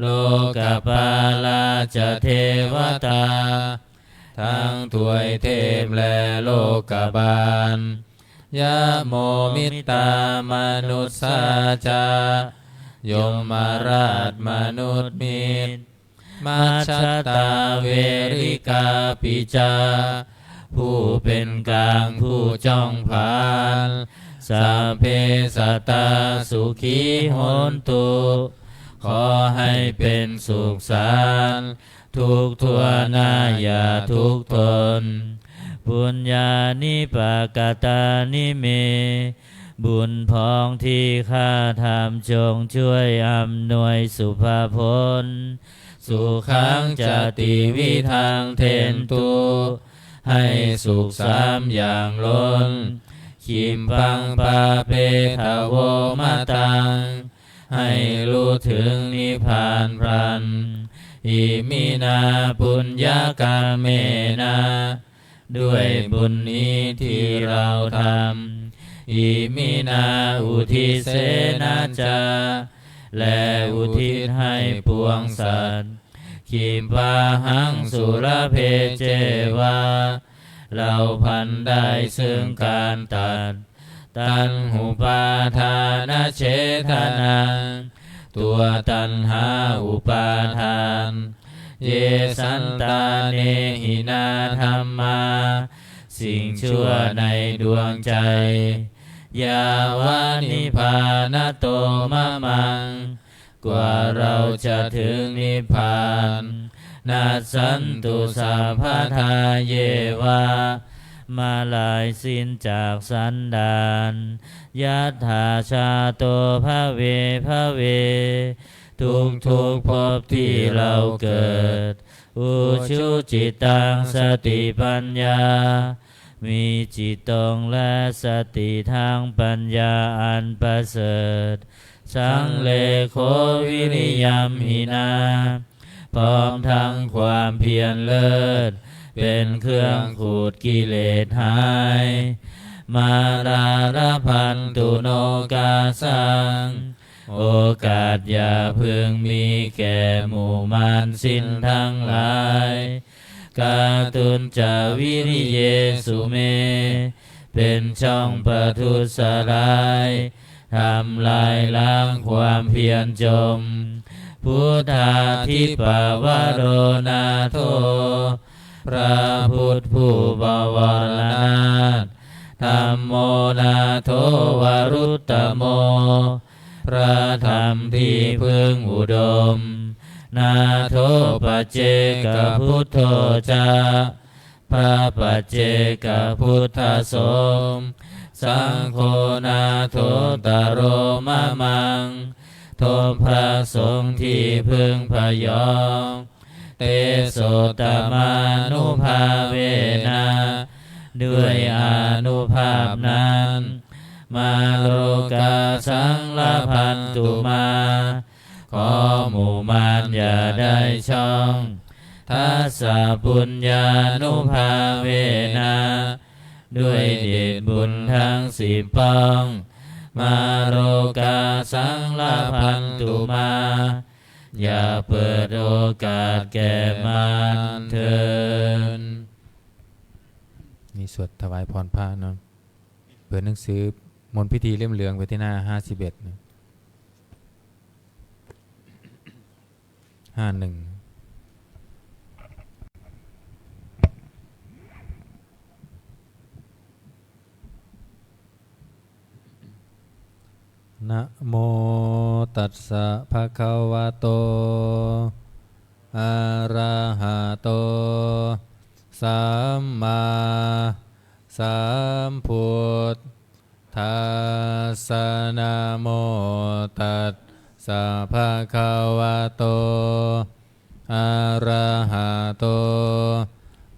lokapālā ca devatā ทั้งทวยเทพและโลกบาล yamo mittā manussā ca ยมราชมนุษย์มิตร majjhattā verikāpi ca ผู้เป็นกลางผู้จ้องผลาญ sabbe sattā sukhī hontu ขอให้เป็นสุขสันต์ทุกทั่วหน้าอย่าทุกข์ทน puññāni pakatāni me บุญพ้องที่ข้าทำจงช่วยอำนวยสุภาพล sukhaṃ ca tividhaṃ dentu ให้สุขสามอย่างล้น khippaṃ pāpetha vo mataṃ ให้รู้ถึงนิพพานพลัน iminā puññakammena ด้วยบุญนี้ที่เราทำ iminā uddisena ca และอุทิศให้ปวงสัตว์ khippāhaṃ sulabhe ceva เราพลันได้ซึ่งการตัด taṇhupādānachedanaṃ ตัวตัณหาอุปาทาน ye santāne hinā dhammā สิ่งชั่วในดวงใจ yāva nibbānato mamaṃ กว่าเราจะถึงนิพพาน nassantu sabbadā yeva เมื่อลายสิ้นจากสันดาน yattha jāto bhave bhave ทุกๆภพที่เราเกิด ujucittaṃ satipaññā มีจิตตรงและสติทั้งปัญญาอันประเสริฐ sallekho viriyamhinā พร้อมทั้งความเพียรเลิศ เป็นเครื่องขูดกิเลสหาย mārā labhantu nokāsaṃ โอกาสอย่าพึงมีแก่หมู่มารสิ้นทั้งหลาย kātuñca viriyesu me เป็นช่องประทุษร้าย ทำลายล้างความเพียรจม buddhādhipavaro nātho พระพุทธผู้บวรนาถ dhammo nātho varuttamo พระธรรมที่พึ่งอุดม nātho paccekabuddho ca พระปัจเจกพุทธสงฆ์ saṅgho nāthottaro mamaṃ ทบพระสงฆ์ที่พึ่งพยอง tesottamānubhāvena ด้วยอานุภาพนั้น mārokāsaṃ labhantu mā ขอหมู่มารอย่าได้ช่อง tassa puññānubhāvena ด้วยเดชบุญทั้งสิบป้อง mārokāsaṃ labhantu mā อย่าเปิดโอกาสแก่มารเถิด นี่สวดถวายพรพระเนาะ เปิดหนังสือมนต์พิธีเล่มเหลืองไปที่หน้าห้าสิบเอ็ดนะ ห้าหนึ่ง Namo tassa bhagavato arahato sammāsambuddhassa. Namo tassa bhagavato arahato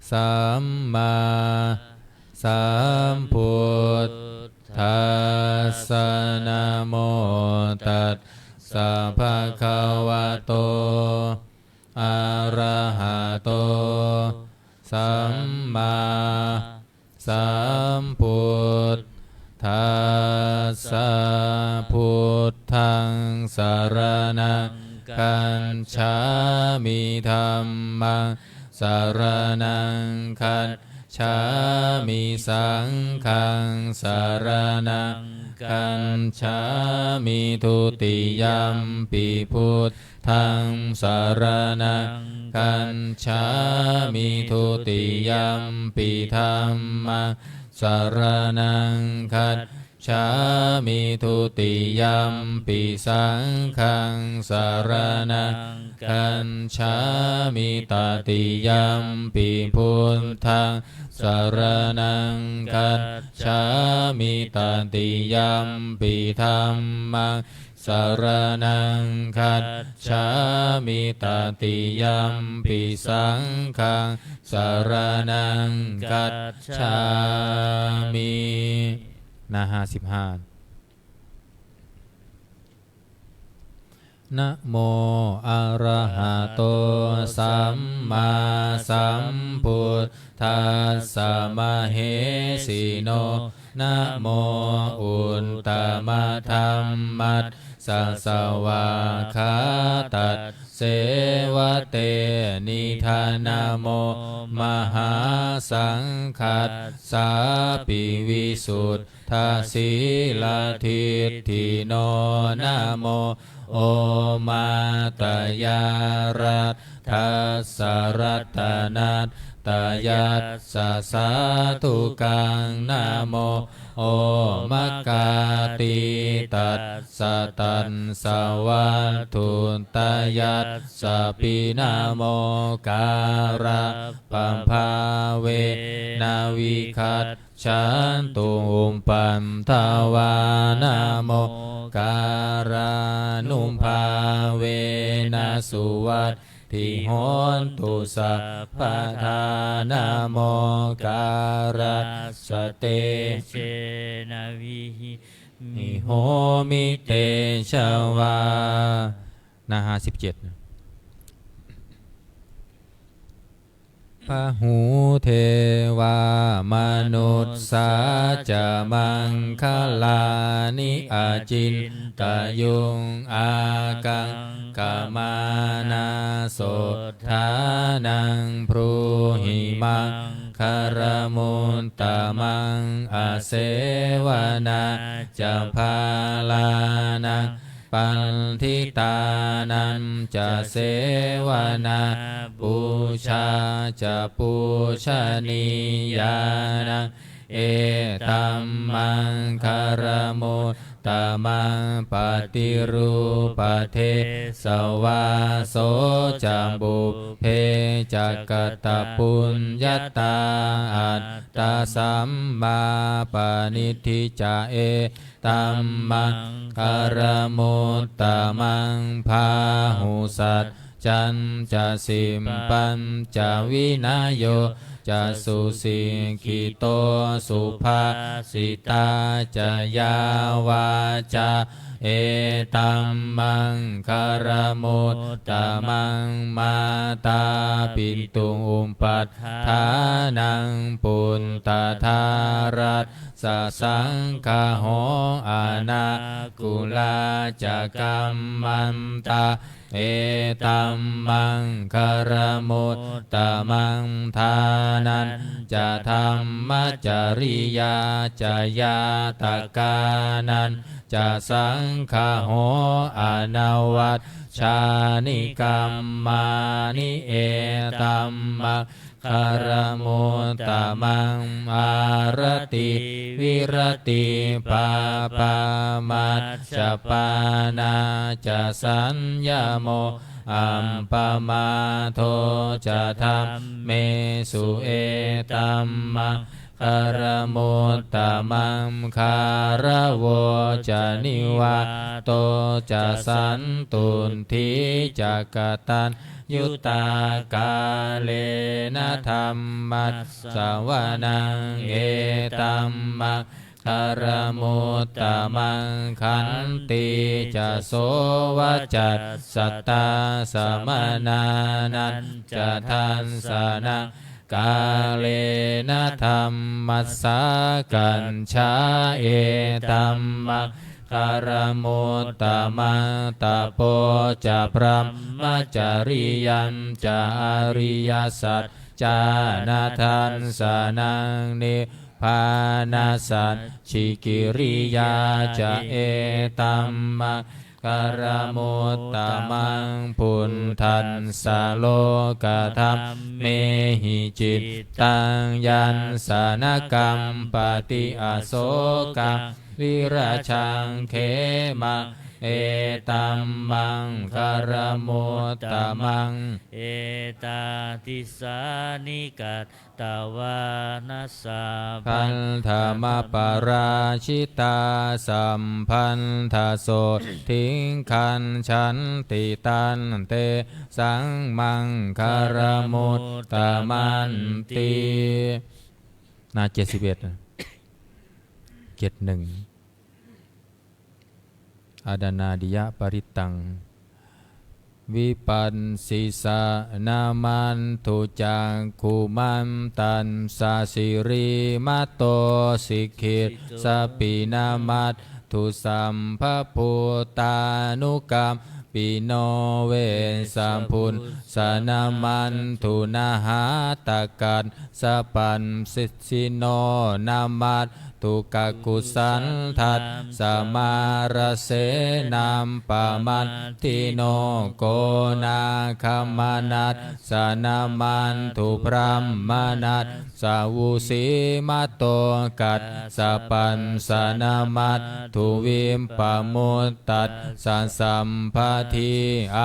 sammāsambuddhassa. Namo tassa bhagavato arahato sammā sambuddhassa. Buddhaṃ saraṇaṃ gacchāmi. Dhammaṃ saraṇaṃ gacchāmi. Saṅghaṃ saraṇaṃ gacchāmi. Dutiyampi buddhaṃ saraṇaṃ gacchāmi. Dutiyampi dhammaṃ saraṇaṃ gacchāmi. Dutiyampi saṅghaṃ saraṇaṃ gacchāmi. Tatiyampi buddhaṃ saraṇaṃ gacchāmi. Tatiyampi dhammaṃ saraṇaṃ gacchāmi. Tatiyampi saṅghaṃ saraṇaṃ gacchāmi. หน้าห้าสิบห้า Namo arahato sammāsambuddhassa mahesino. Namo uttamadhammassa svākkhātasseva tenidha. Namo mahāsaṅghassāpi visuddhasīladiṭṭhino. Namo omātyāraddhassa ratanattayassa sādhukaṃ. Namo omakātītassa tassa vatthuttayassapi. Namokārappabhāvena vigacchantu upaddavā. Namokārānubhāvena suvat thi hontu sabbadā. Namokārassa tejena vihi homi tejavā. หน้าห้าสิบเจ็ด Bahū devā manussā ca maṅgalāni acintayuṃ ākaṅkhamānā sotthānaṃ brūhi maṅgalamuttamaṃ. Asevanā ca bālānaṃ paṇḍitānañca sevanā pūjā ca pūjanīyānaṃ etammaṅgalamuttamaṃ. Paṭirūpadesavāso ca pubbe ca katapuññatā attasammāpaṇidhi ca e tammaṅgalamuttamaṃ. Bāhusaccañca sippañca vinayo ca susikkhito subhāsitā ca yā vācā etammaṅgalamuttamaṃ. Mātāpituupaṭṭhānaṃ puttadārassa saṅgaho anākulā ca kammantā etammaṅgalamuttamaṃ. Dānañca dhammacariyā ca ñātakānañca saṅgaho anavajjāni kammāni etammaṅ galamuttamaṃ. Āratī viratī pāpā majjapānā ca saññamo appamādo ca dhammesu etammaṅgalamuttamaṃ. Gāravo ca nivāto ca santuṭṭhī ca kataññu tā kālena dhammassavanaṃ etammaṅgalamuttamaṃ. Khantī ca sovacassatā samaṇānañca dassanaṃ kālena dhammasākacchā etammaṅ galamuttamaṃ. Tapo ca brahmacariyañca ariyasaccāna dassanaṃ nibbānasacchikiriyā ca etammaṅ galamuttamaṃ. Phuṭṭhassa lokadhammehi cittaṃ yassa na kampati asokaṃ virajaṃ khemaṃ etammaṅgalamuttamaṃ. Etādisāni katvāna sabbattha-maparājitā sabbattha sotthiṃ gacchanti taṃtesaṃmaṅgalamuttamanti. หน้า เจ็ดสิบเอ็ด เจ็ดหนึ่ง Adanādiyaparittaṃ. Vipassissa namatthu cakkhumantassa sirīmato sikhissapi namatthu sabbabhūtānukampino vessabhussa namatthu nhātakassa passissino namatthu kakusandhassa mārasenappamaddino konāgamanassa namatthu brāhmaṇassa vusīmato kassapassa namatthu vippamuttassa sabbadhi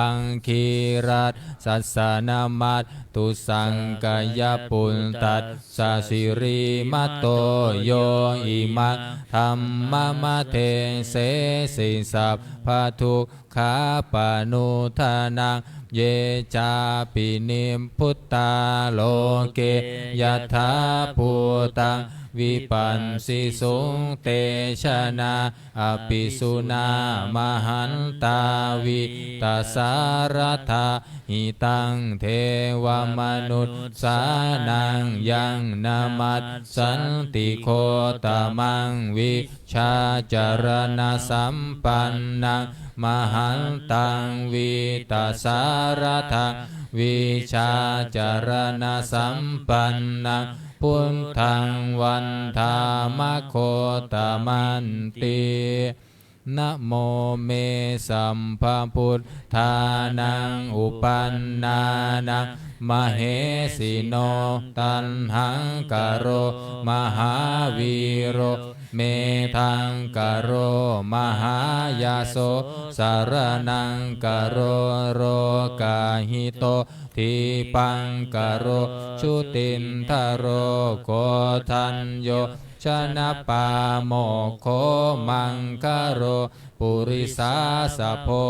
aṅgīrasassa namatthu saṅkhayaputtassa sirīmato yo imaṃ dhammamaddesesi sabbadukkhāpanuddanaṃ. Ye cāpi nibbutā loke yathābhūtaṃ vipassisuṃ te janā apisuṇā mahantā vītasāradā. Hitaṃ devamanussānaṃ yaṃ namassanti gotamaṃ vijjācaraṇasampannaṃ mahantaṃ vītasāradaṃ vijjācaraṇasampannaṃ buddhaṃ vandāma gotamanti. Namo me sabbabuddhānaṃ uppannānaṃ mahesino. Taṇhaṅkaro mahāvīro, medhaṅkaro mahāyaso, saraṇaṅkaro lokahito, dīpaṅkaro jutindharo, koṇḍañño janapāmokkho, maṅgalo purisāsabho,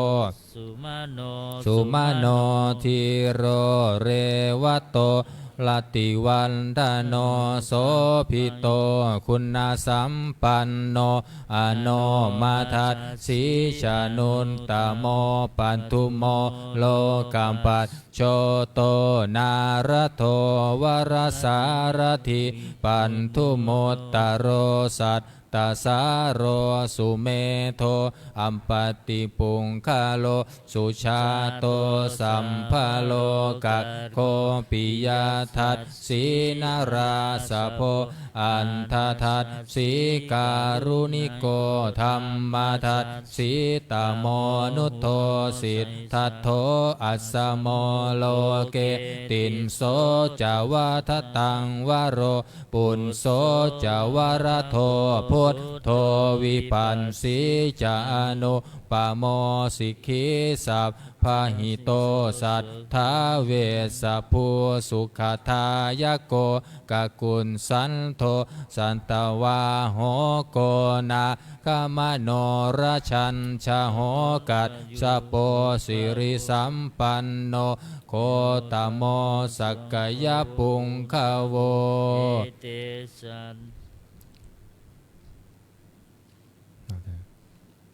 sumano dhīro revato rativaḍḍhano, sobhito guṇasampanno, anomadassī januttamo, padumo lokapajjoto, nārado varasārathī, padumuttaro sattasāro, sumedho appaṭipuggalo, sujāto sabbalokaggo, piyadassī narāsabho, atthadassī kāruṇiko, dhammadassī tamonudo, siddhattho asamo loke, tisso ca vadataṃ varo, phusso ca varado buddho, vipassī ca anupamo, sikhī sabbahito satthā, vessabhū sukhadāyako, kakusandho satavaho, koṇāgamano rajañjaho, kassapo sirisampanno, gotamo sakyapuṅgavo.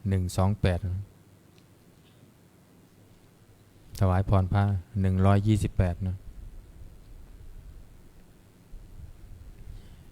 หนึ่งสองแปด ถวายพรพระ หนึ่งร้อยยี่สิบแปด นะ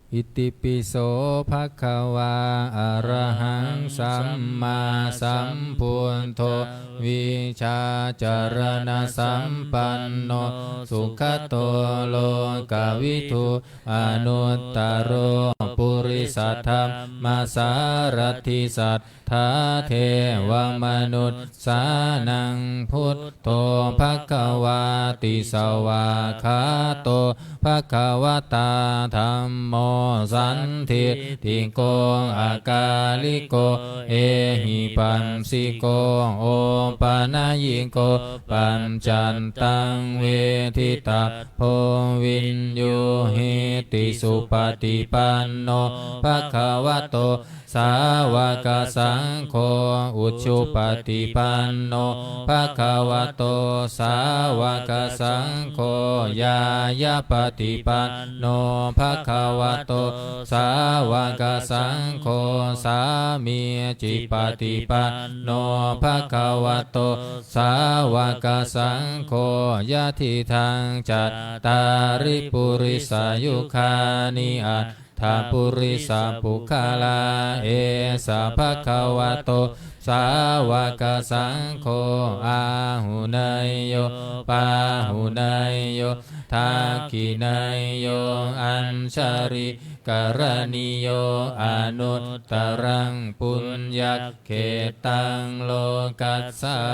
Itipi so bhagavā arahaṃ sammāsambuddho vijjācaraṇasampanno sugato lokavidū anuttaro purisadammasārathi satthā devamanussānaṃ buddho bhagavāti. Svākkhāto bhagavatā dhammo sandiṭṭhiko akāliko ehipassiko opanayiko paccattaṃ veditabbo viññūhīti. Supaṭipanno bhagavato sāvakasaṅgho, ujupaṭipanno bhagavato sāvakasaṅgho, ñāyapaṭipanno bhagavato sāvakasaṅgho, sāmīcipaṭipanno bhagavato sāvakasaṅgho, yadidaṃ cattāri purisayugāni aṭ ṭha purisapuggalā, esa bhagavato sāvakasaṅgho, āhuneyyo pāhuneyyo dakkhiṇeyyo añjalikaraṇīyo, anuttaraṃ puññakkhettaṃ lokassāti.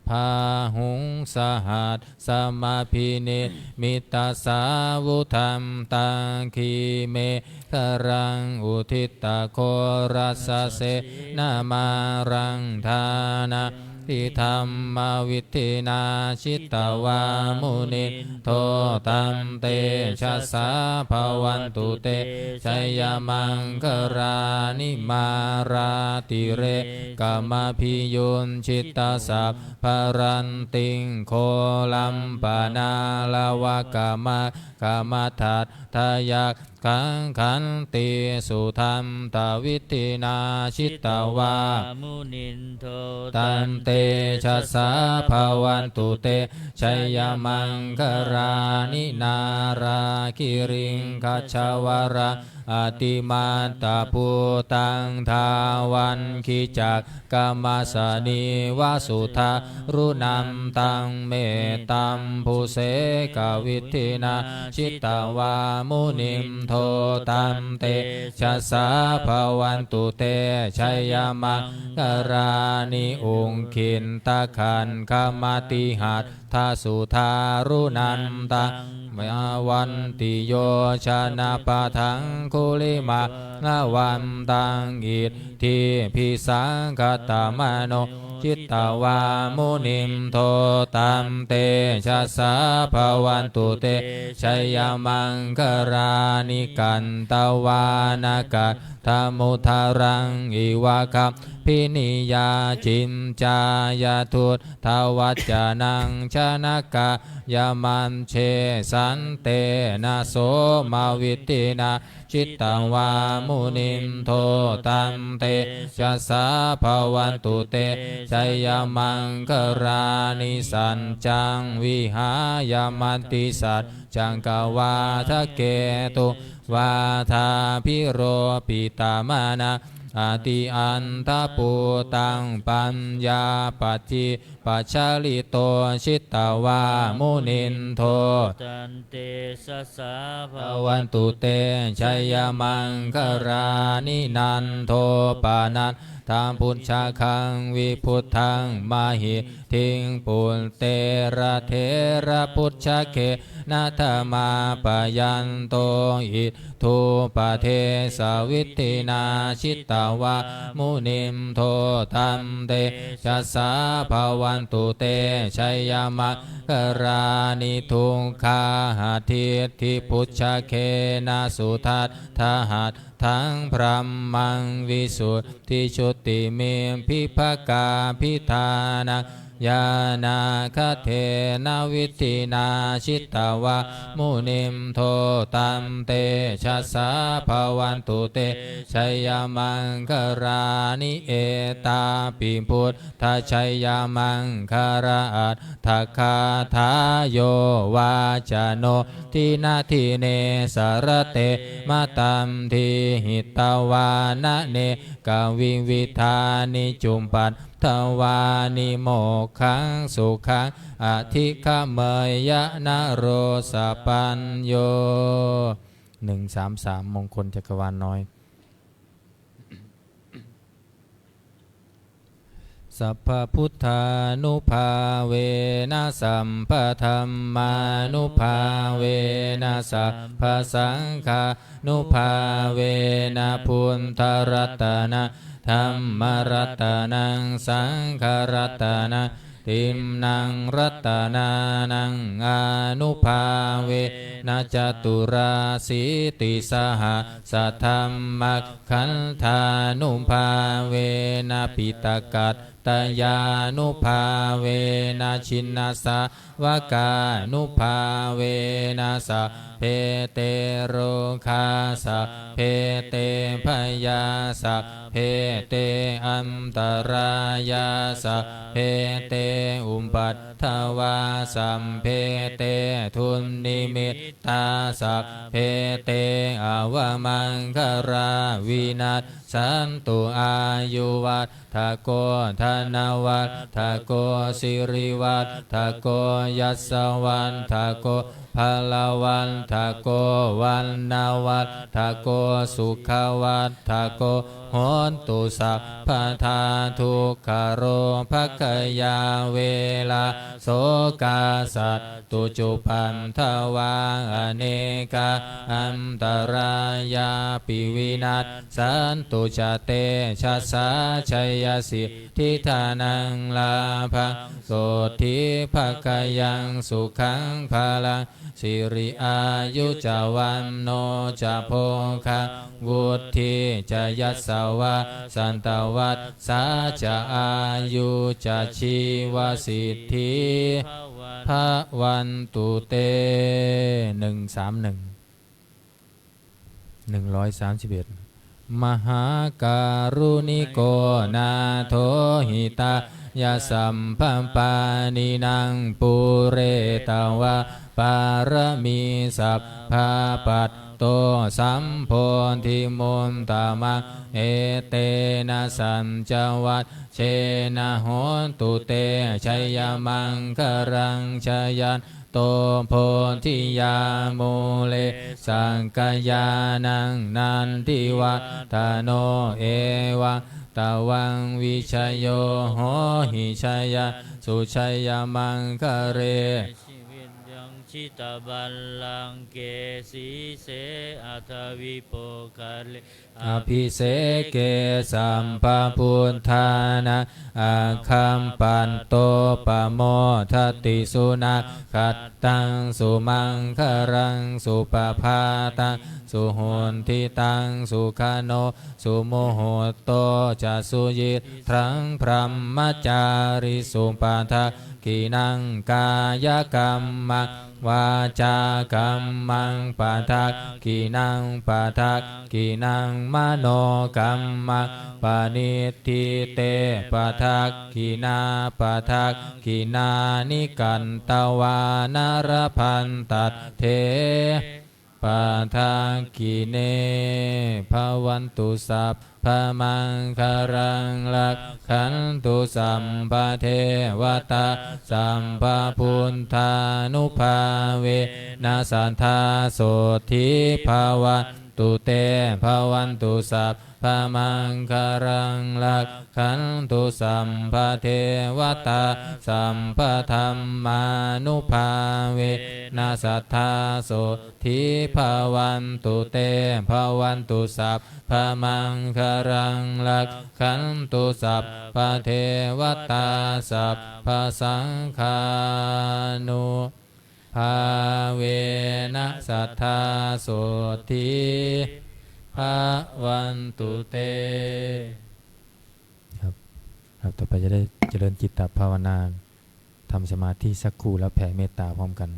Bāhuṃ sahassamabhinimmitasāvudhantaṃ, girimekhalaṃ uditaghorasasenamāraṃ, dānādidhammavidhinā jitavā munindo, tantejasā bhavantu te jayamaṅgalāni. Mārātirekamabhiyujjhitasab barattiṃ, ghorampanāḷavakamakkhamathaddhayakkhaṃ, khantīsudantavidhinā jitavā munindo, tantejasā bhavantu te jayamaṅgalāni. Nāḷāgiriṃ gajavaraṃ atimattabhūtaṃ, dāvaggicakkamasanīva sudāruṇantaṃ, mettambusekavidhinā jitavā munindo, tantejasā bhavantu te jayamaṅgalāni. Ukkhittakhaggamatihatth sudāruṇantaṃ, dhāvantiyojanapathaṅgulimālavantaṃ, iddhībhisaṅkhatamano jitavā munindo, tantejasā bhavantu te jayamaṅgalāni. Katvāna ka samuddaṃ iva gabbhinīyā, ciñcāya duṭṭhavacanaṃ janakāyamajjhe, santena somavidhinā jitavā munindo, tantejasā bhavatu te jayamaṅgalāni. Saccaṃ vihāya matisaccakavādaketuṃ, vādābhiropitamanaṃ atiandhabhūtaṃ, paññāpadīpajalito jitavā munindo, tantejasā bhavatu te jayamaṅgalāni. Nandopanandabhujagaṃ vibudhaṃ mahiddhiṃ, puttena therabhujagena damāpayanto, iddhūpadesavidhinā jitavā munindo, tantejasā bhavatu te jayamaṅgalāni. Duggāhadiṭṭhibhujagena sudaṭṭhahatthaṃ, brahmaṃ visuddhijutimiddhibakābhidhānaṃ, ñāṇāgadena vidhinā jitavā munindo, tantejasā bhavatu te jayamaṅgalāni. Etāpi buddhajayamaṅgalaaṭṭhagāthā, yo vācano dinadine sarate matandī, hitvānanekavividhāni cupaddavāni, mokkhaṃ sukhaṃ adhigameyya naro sapañño. หนึ่งสามสาม มงคลจักรวาลน้อย Sabbabuddhānubhāvena sabbadhammānubhāvena sabbasaṅghānubhāvena buddharatanaṃ dhammaratanaṃ saṅgharatanaṃ tiṇṇaṃ ratanānaṃ ānubhāvena caturāsītisahassadhammakkhandhānubhāvena piṭakattayānubhāvena jinasāvakānubhāvena sabbe te rogā sabbe te bhayā sabbe te antarāyā sabbe te upaddavā sabbe te dunnimittā sabbe te avamaṅgalā vinassantu. Āyuvaḍḍhako dhanavaḍḍhako sirivaḍḍhako yasavaḍḍhako balavaḍḍhako vaṇṇavaḍḍhako sukhavaḍḍhako hotu sabbadā. Dukkharogabhayā verā sokā sattu cupaddavā anekā antarāyāpi vinassantu ca tejasā. Jayasiddhi dhanaṃ lābhaṃ sotthi bhāgyaṃ sukhaṃ balaṃ siri āyu ca vaṇṇo ca bhogaṃ vuḍḍhī ca yasavā satavassā ca āyū ca jīvasiddhī bhavantu te. หนึ่งสามหนึ่ง หนึ่งร้อยสามสิบเอ็ด Mahākāruṇiko nātho hitāya sabbapāṇinaṃ pūretvā pāramī sabbā patto sambodhimuttamaṃ etena saccavajjena hotu te jayamaṅgalaṃ. Jayan to bodhiyā mūle sakyānaṃ nandivaḍḍhano evaṃ tvaṃ vijayo hohi jayassu jayamaṅgale. jitaballaṅke sīse aṭṭhavipokkhare abhiseke sabbabuddhānaṃ aggappatto pamodati. Sunakkhattaṃ sumaṅgalaṃ supabhātaṃ suhuṭṭhitaṃ sukhaṇo sumuhutto ca suyiṭṭhaṃ brahmacārisu. Padakkhiṇaṃ kāyakammaṃ vācākammaṃ padakkhiṇaṃ padakkhiṇaṃ manokammaṃ paṇidhī te padakkhiṇā padakkhiṇāni katvāna labhantatthe padakkhiṇe. Bhavantu sabbamaṅgalaṃ rakkhantu sabbadevatā sabbabuddhānubhāvena sadā sotthī bhavantu te. Bhavantu sabbamaṅgalaṃ rakkhantu sabbadevatā sabbadhammānubhāvena sadā sotthī bhavantu te. Bhavantu sabbamaṅgalaṃ rakkhantu sabbadevatā sabbasaṅghānubhāvena sadā sotthī bhavantu te. ครับ ครับ ต่อไปจะได้เจริญจิตตภาวนา ทำสมาธิสักครู่แล้วแผ่เมตตาพร้อมกัน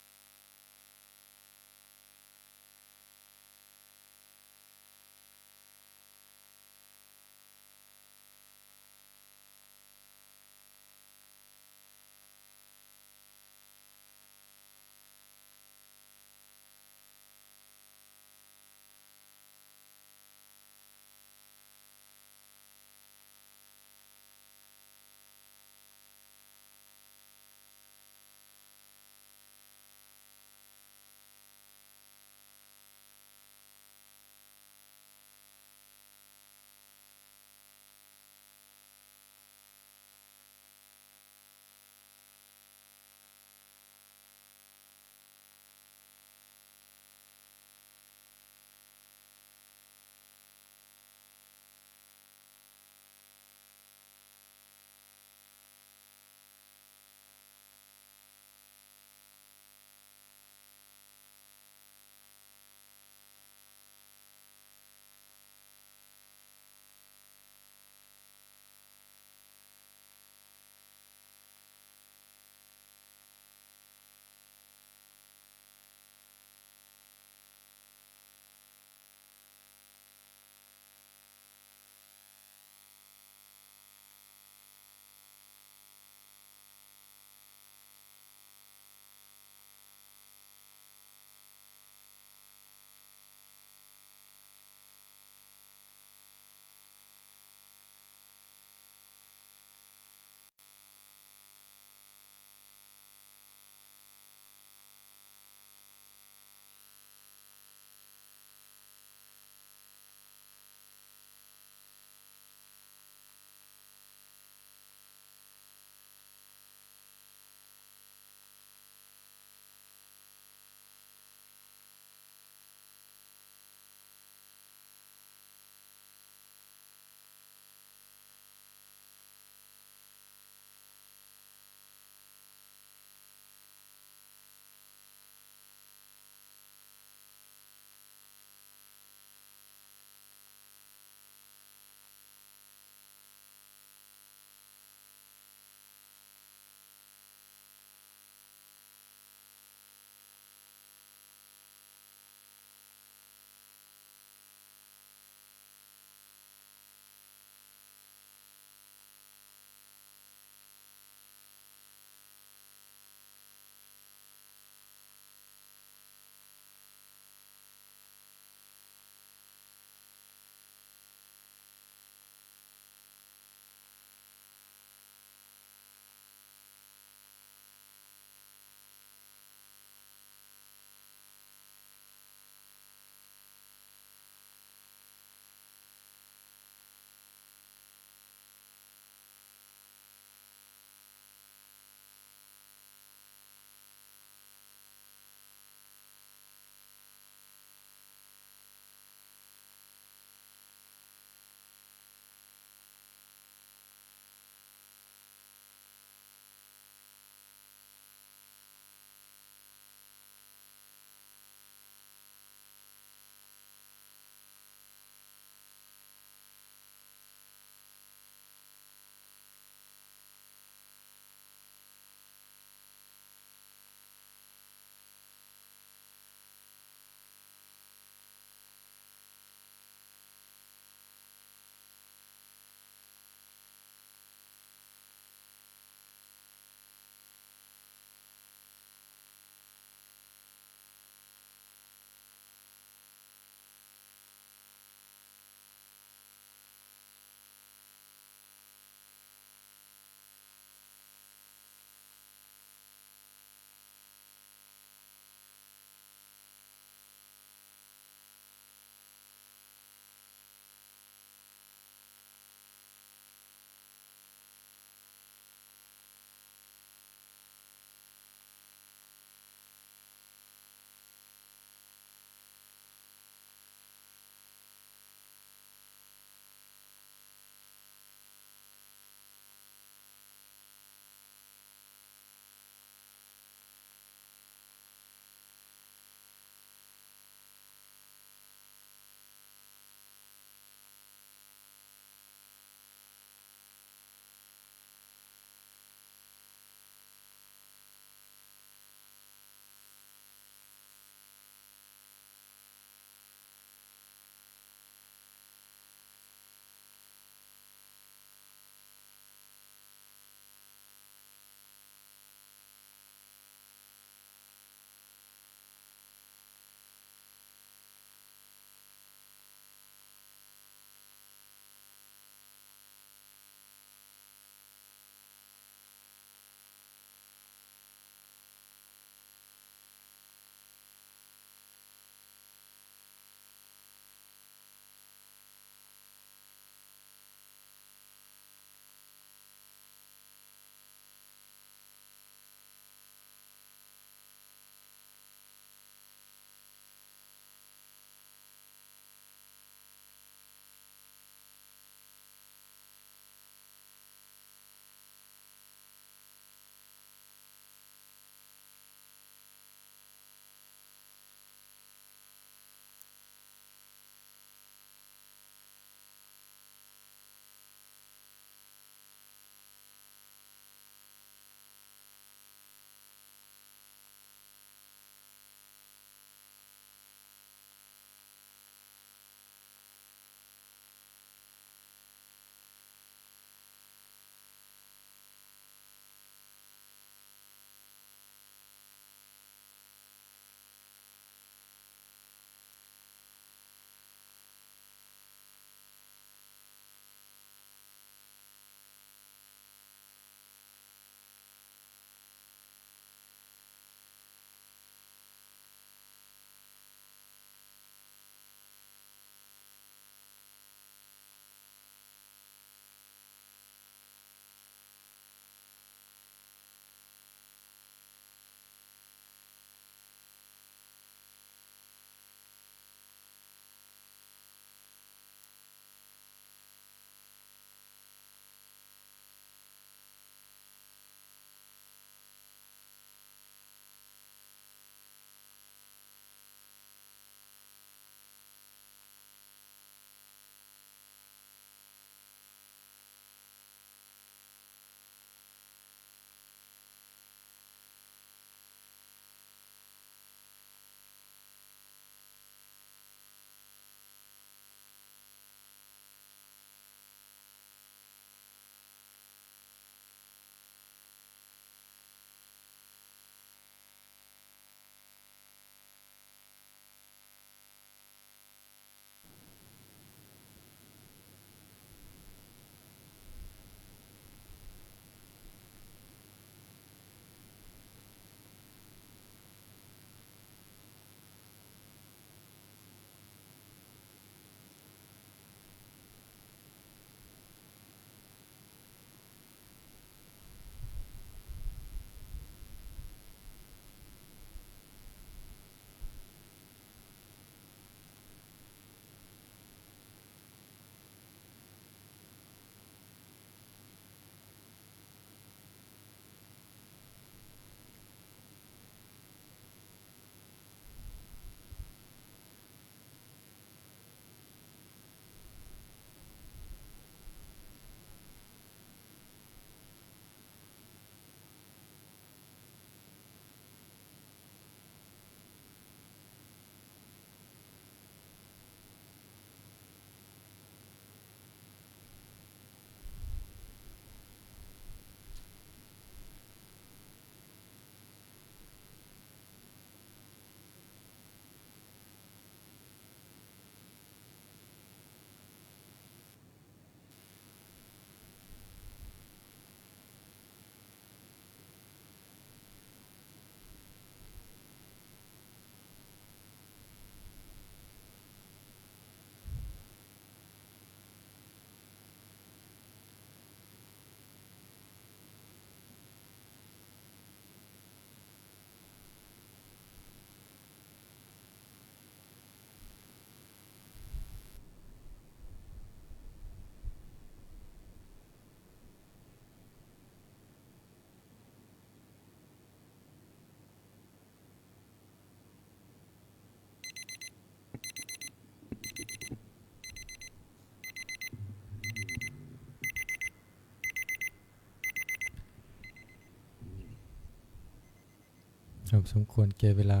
ครับ สมควรแก่เวลา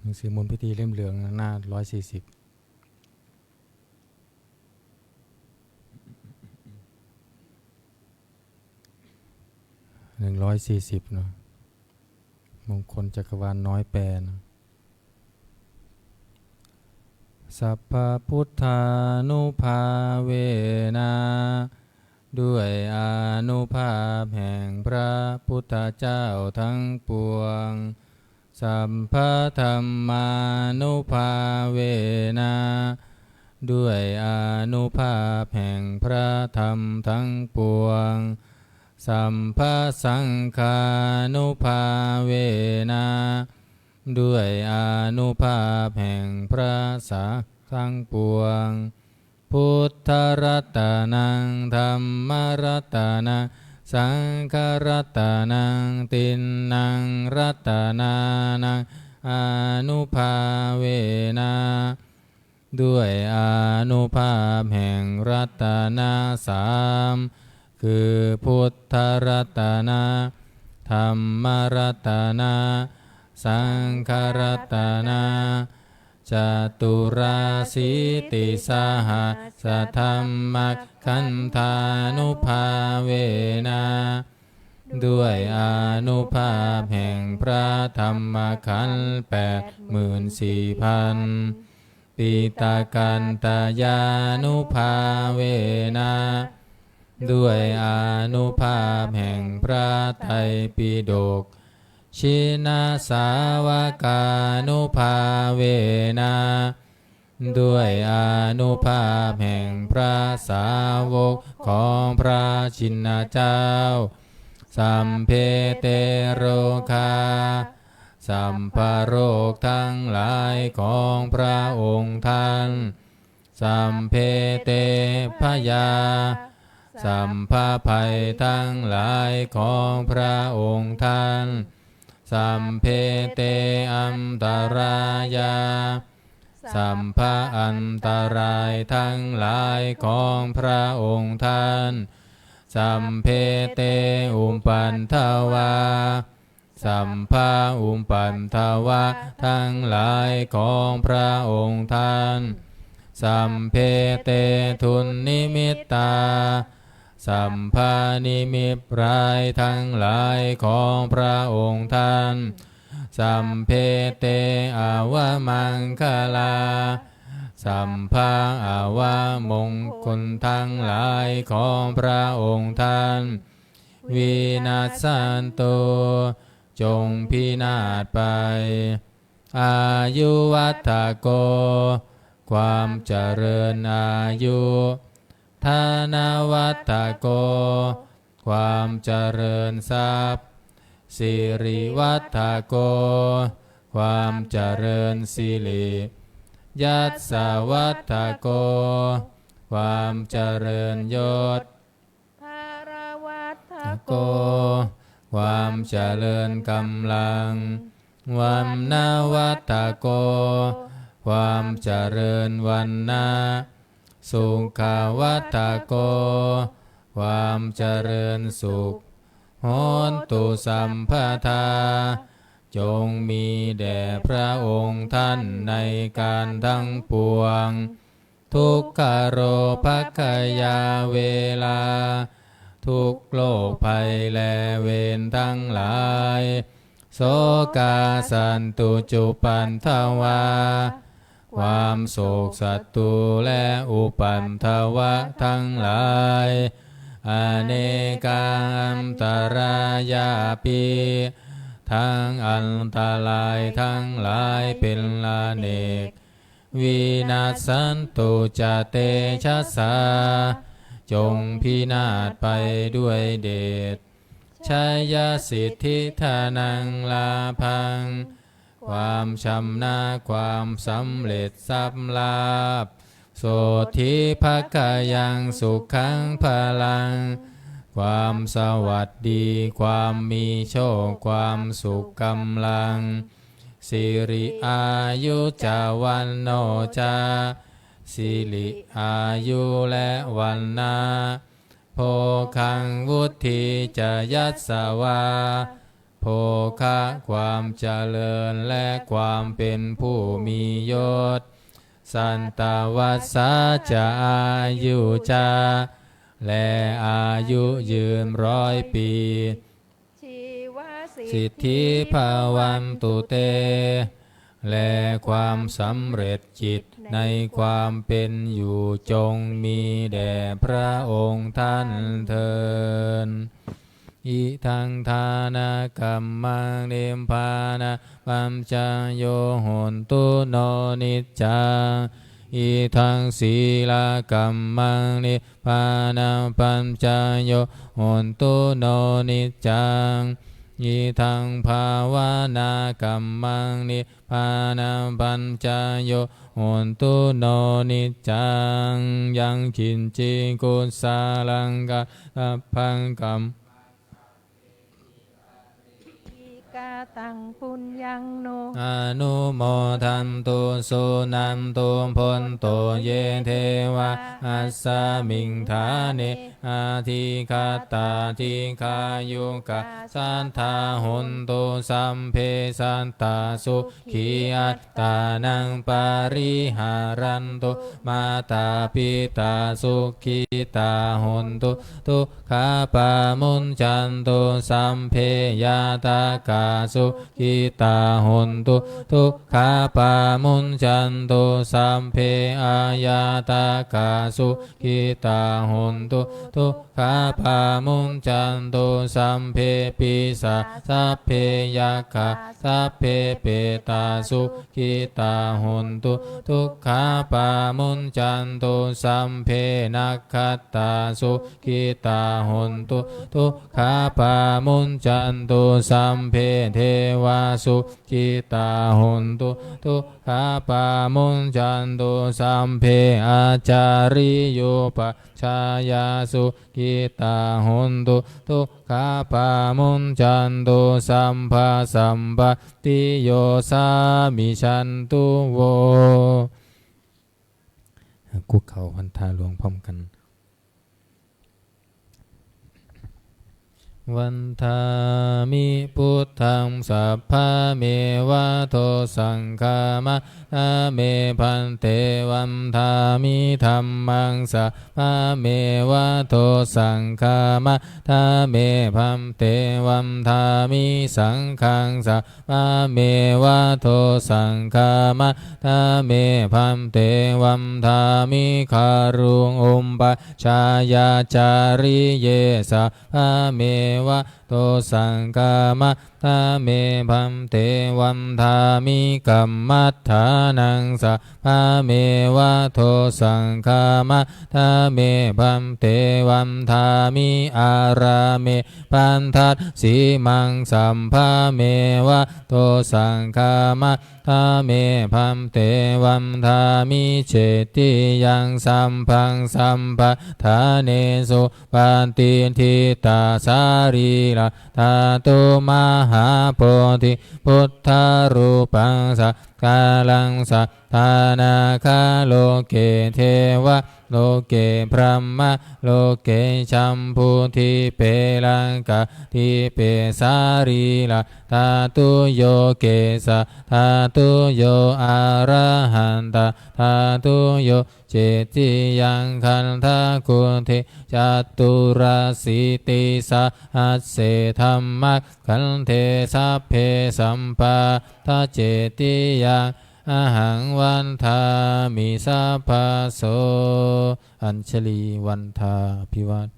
หนังสือมนต์พิธีเล่มเหลืองหน้าร้อยสี่สิบ หนึ่งร้อยสี่สิบ เนาะ มงคลจักรวาลน้อยแปลนะ Sabbabuddhānubhāvena ด้วยอานุภาพแห่งพระพุทธเจ้าทั้งปวง Sabbadhammānubhāvena ด้วยอานุภาพแห่งพระธรรมทั้งปวง Sabbasaṅghānubhāvena ด้วยอานุภาพแห่งพระสงฆ์ทั้งปวง Buddharatanaṃ dhammaratanaṃ saṅgharatanaṃ tiṇṇaṃ ratanānaṃ ānubhāvena ด้วยอานุภาพแห่งรัตนะสาม คือพุทธรัตนะ ธรรมรัตนะ สังฆรัตนะ caturāsītisahassadhammakkhandhānubhāvena ด้วยอานุภาพแห่งพระธรรมขันธ์แปดหมื่นสี่พัน piṭakattayānubhāvena ด้วยอานุภาพแห่งพระไตรปิฎก jinasāvakānubhāvena ด้วยอานุภาพแห่งพระสาวกของพระชินเจ้า sabbe te rogā สัพพโรคทั้งหลายของพระองค์ท่าน sabbe te bhayā สัพพภัยทั้งหลายของพระองค์ท่าน sabbe te antarāyā สัพพอันตรายทั้งหลายของพระองค์ท่าน sabbe te upaddavā สัพพอุปัทวะทั้งหลายของพระองค์ท่าน sabbe te dunnimittā สัพพนิมิตร้ายทั้งหลายของพระองค์ท่าน sabbe te avamaṅgalā สัพพอวมงคลทั้งหลายของพระองค์ท่าน vinassantu จงพินาศไป āyuvaḍḍhako ความเจริญอายุ dhanavaḍḍhako ความเจริญทรัพย์ sirivaḍḍhako ความเจริญสิริ yasavaḍḍhako ความเจริญยศ balavaḍḍhako ความเจริญกำลัง vaṇṇavaḍḍhako ความเจริญวรรณะ sukhavaḍḍhako ความเจริญสุข hotu sabbadā จงมีแด่พระองค์ท่านในการทั้งปวง dukkharogabhayā verā ทุกข์โรคภัยและเวรทั้งหลาย sokā sattu cupaddavā ความโศกศัตรูและอุปัทวะทั้งหลาย anekā antarāyāpi ทั้งอันตรายทั้งหลายเป็นอเนก vinassantu ca tejasā จงพินาศไปด้วยเดช jayasiddhi dhanaṃ lābhaṃ ความชนะความสำเร็จทรัพย์ลาภ sotthi bhāgyaṃ sukhaṃ balaṃ ความสวัสดี ความมีโชค ความสุข กำลัง siri āyu ca vaṇṇo ca สิริ อายุ และวรรณะ bhogaṃ vuḍḍhī ca yasavā, โภคะ ความเจริญ และความเป็นผู้มียศ satavassā ca āyū ca และอายุยืนร้อยปี jīvasiddhī bhavantu te และความสำเร็จจิตในความเป็นอยู่จงมีแด่พระองค์ท่านเทอญ Idaṃ dānakammaṃ nibbānapaccayo hotu no niccaṃ. Idaṃ sīlakammaṃ nibbānapaccayo hotu no niccaṃ. Idaṃ bhāvanākammaṃ nibbānapaccayo hotu no niccaṃ. Yaṃ kiñci kusalaṃ katabbaṃ kam kataṃ puññaṃ no anumodantu suṇantu bhonto ye devā asmiṃ ṭhāne adhigatā dīghāyukā sadā hontu sabbe sattā sukhī attānaṃ pariharantu mātā pitā sukhitā hontu dukkhā pamuñcantu sabbe ñātakā sukhitā hontu dukkhā pamuñcantu sabbe aññātakā sukhitā hontu dukkhā pamuñcantu sabbe pisā sabbe yakkhā sabbe petā sukhitā hontu dukkhā pamuñcantu sabbe nakkhattā sukhitā hontu dukkhā pamuñcantu sabbe devā sukhitā hontu dukkhā pamuñcantu sabbe ācariyupajjhāyā sukhitā hontu dukkhā pamuñcantu sabbā sampattiyo samijjhantu vo. คุกเข่าพันธาหลวงพร้อมกัน Vandāmi buddhaṃ sabbameva dosaṃ khamatha me bhante. Vandāmi dhammaṃ sabbameva dosaṃ khamatha me bhante. Vandāmi saṅghaṃ sabbameva dosaṃ khamatha me bhante. Vandāmi guruṃ upajjhāyācariye sabbameva dosaṃ khamatha me bhante. Vandāmi kammaṭṭhānaṃ sabbameva dosaṃ khamatha me bhante. Vandāmi ārāme bhaddasīmaṃ sabbameva dosaṃ khamatha me bhante. Vandāmi cetiyaṃ sabbaṃ sabbaṭṭhānesu patiṭṭhitā sarīradhātu mahābodhi buddharūpaṃ sakāraṃ sadā nāgaloke devaloke brahmaloke jambudīpe laṅkadīpe sarīradhātuyo kesādhātuyo arahatadhātuyo cetiyaṃ gandhakuṭi caturāsītisahasсе dhammakkhandhe sabbe sabbāhacetiyaṃ ahaṃ vandāmi sabbaso. Añjali vandhābhivād.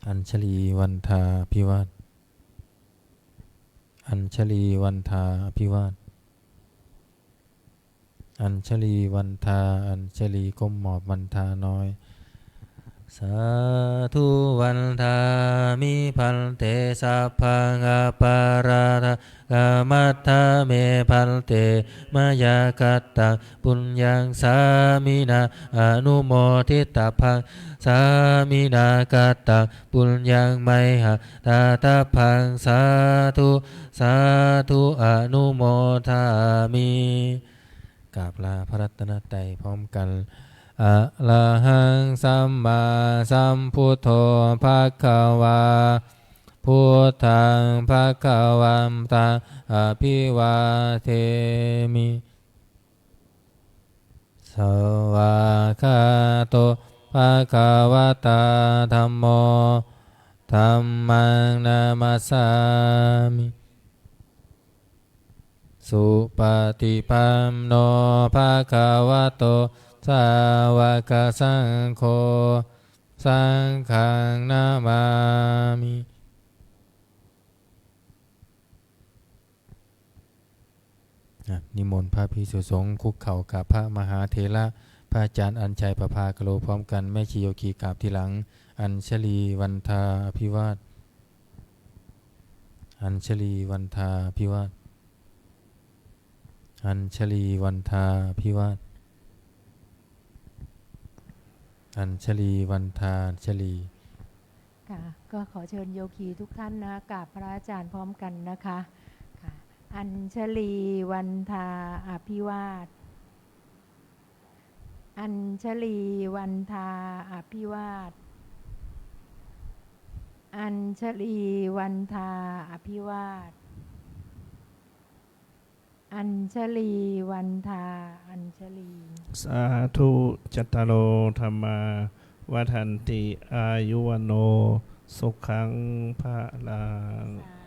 Añjali vandhābhivād. Añjali vandhābhivād. Añjali vandhā, añjali ก้มหมอบวันทาน้อย Sādhu vandāmi bhante, sabbaṃ aparādhaṃ khamatha me bhante, mayā kataṃ puññaṃ sāminā anumoditabbaṃ, sāminā kataṃ puññaṃ mayhaṃ dātabbaṃ, sādhu sādhu anumodāmi. กราบลาพระรัตนตรัยพร้อมกัน Arahaṃ sammāsambuddho bhagavā. Buddhaṃ bhagavantaṃ abhivādemi. Svākkhāto bhagavatā dhammo. Dhammaṃ namassāmi. Supaṭipanno bhagavato sāvakasaṅgho. Saṅghaṃ namāmi. อ่ะ นิมนต์พระภิกษุสงฆ์คุกเข่ากับพระมหาเถระ พระอาจารย์อัญชัยประภากโล พร้อมกัน แม่ชีโยคีกราบทีหลัง อัญชลีวันทาอภิวาท อัญชลีวันทาอภิวาท อัญชลีวันทาอภิวาท อัญชลีวันทาอัญชลี ค่ะ ก็ขอเชิญโยคีทุกท่านนะ กราบพระอาจารย์พร้อมกันนะคะ ค่ะ อัญชลีวันทาอภิวาท อัญชลีวันทาอภิวาท อัญชลีวันทาอภิวาท อัญชลีวันทาอัญชลี Sādhu. Cattāro dhammā vaḍḍhanti: āyu vaṇṇo sukhaṃ balaṃ. สา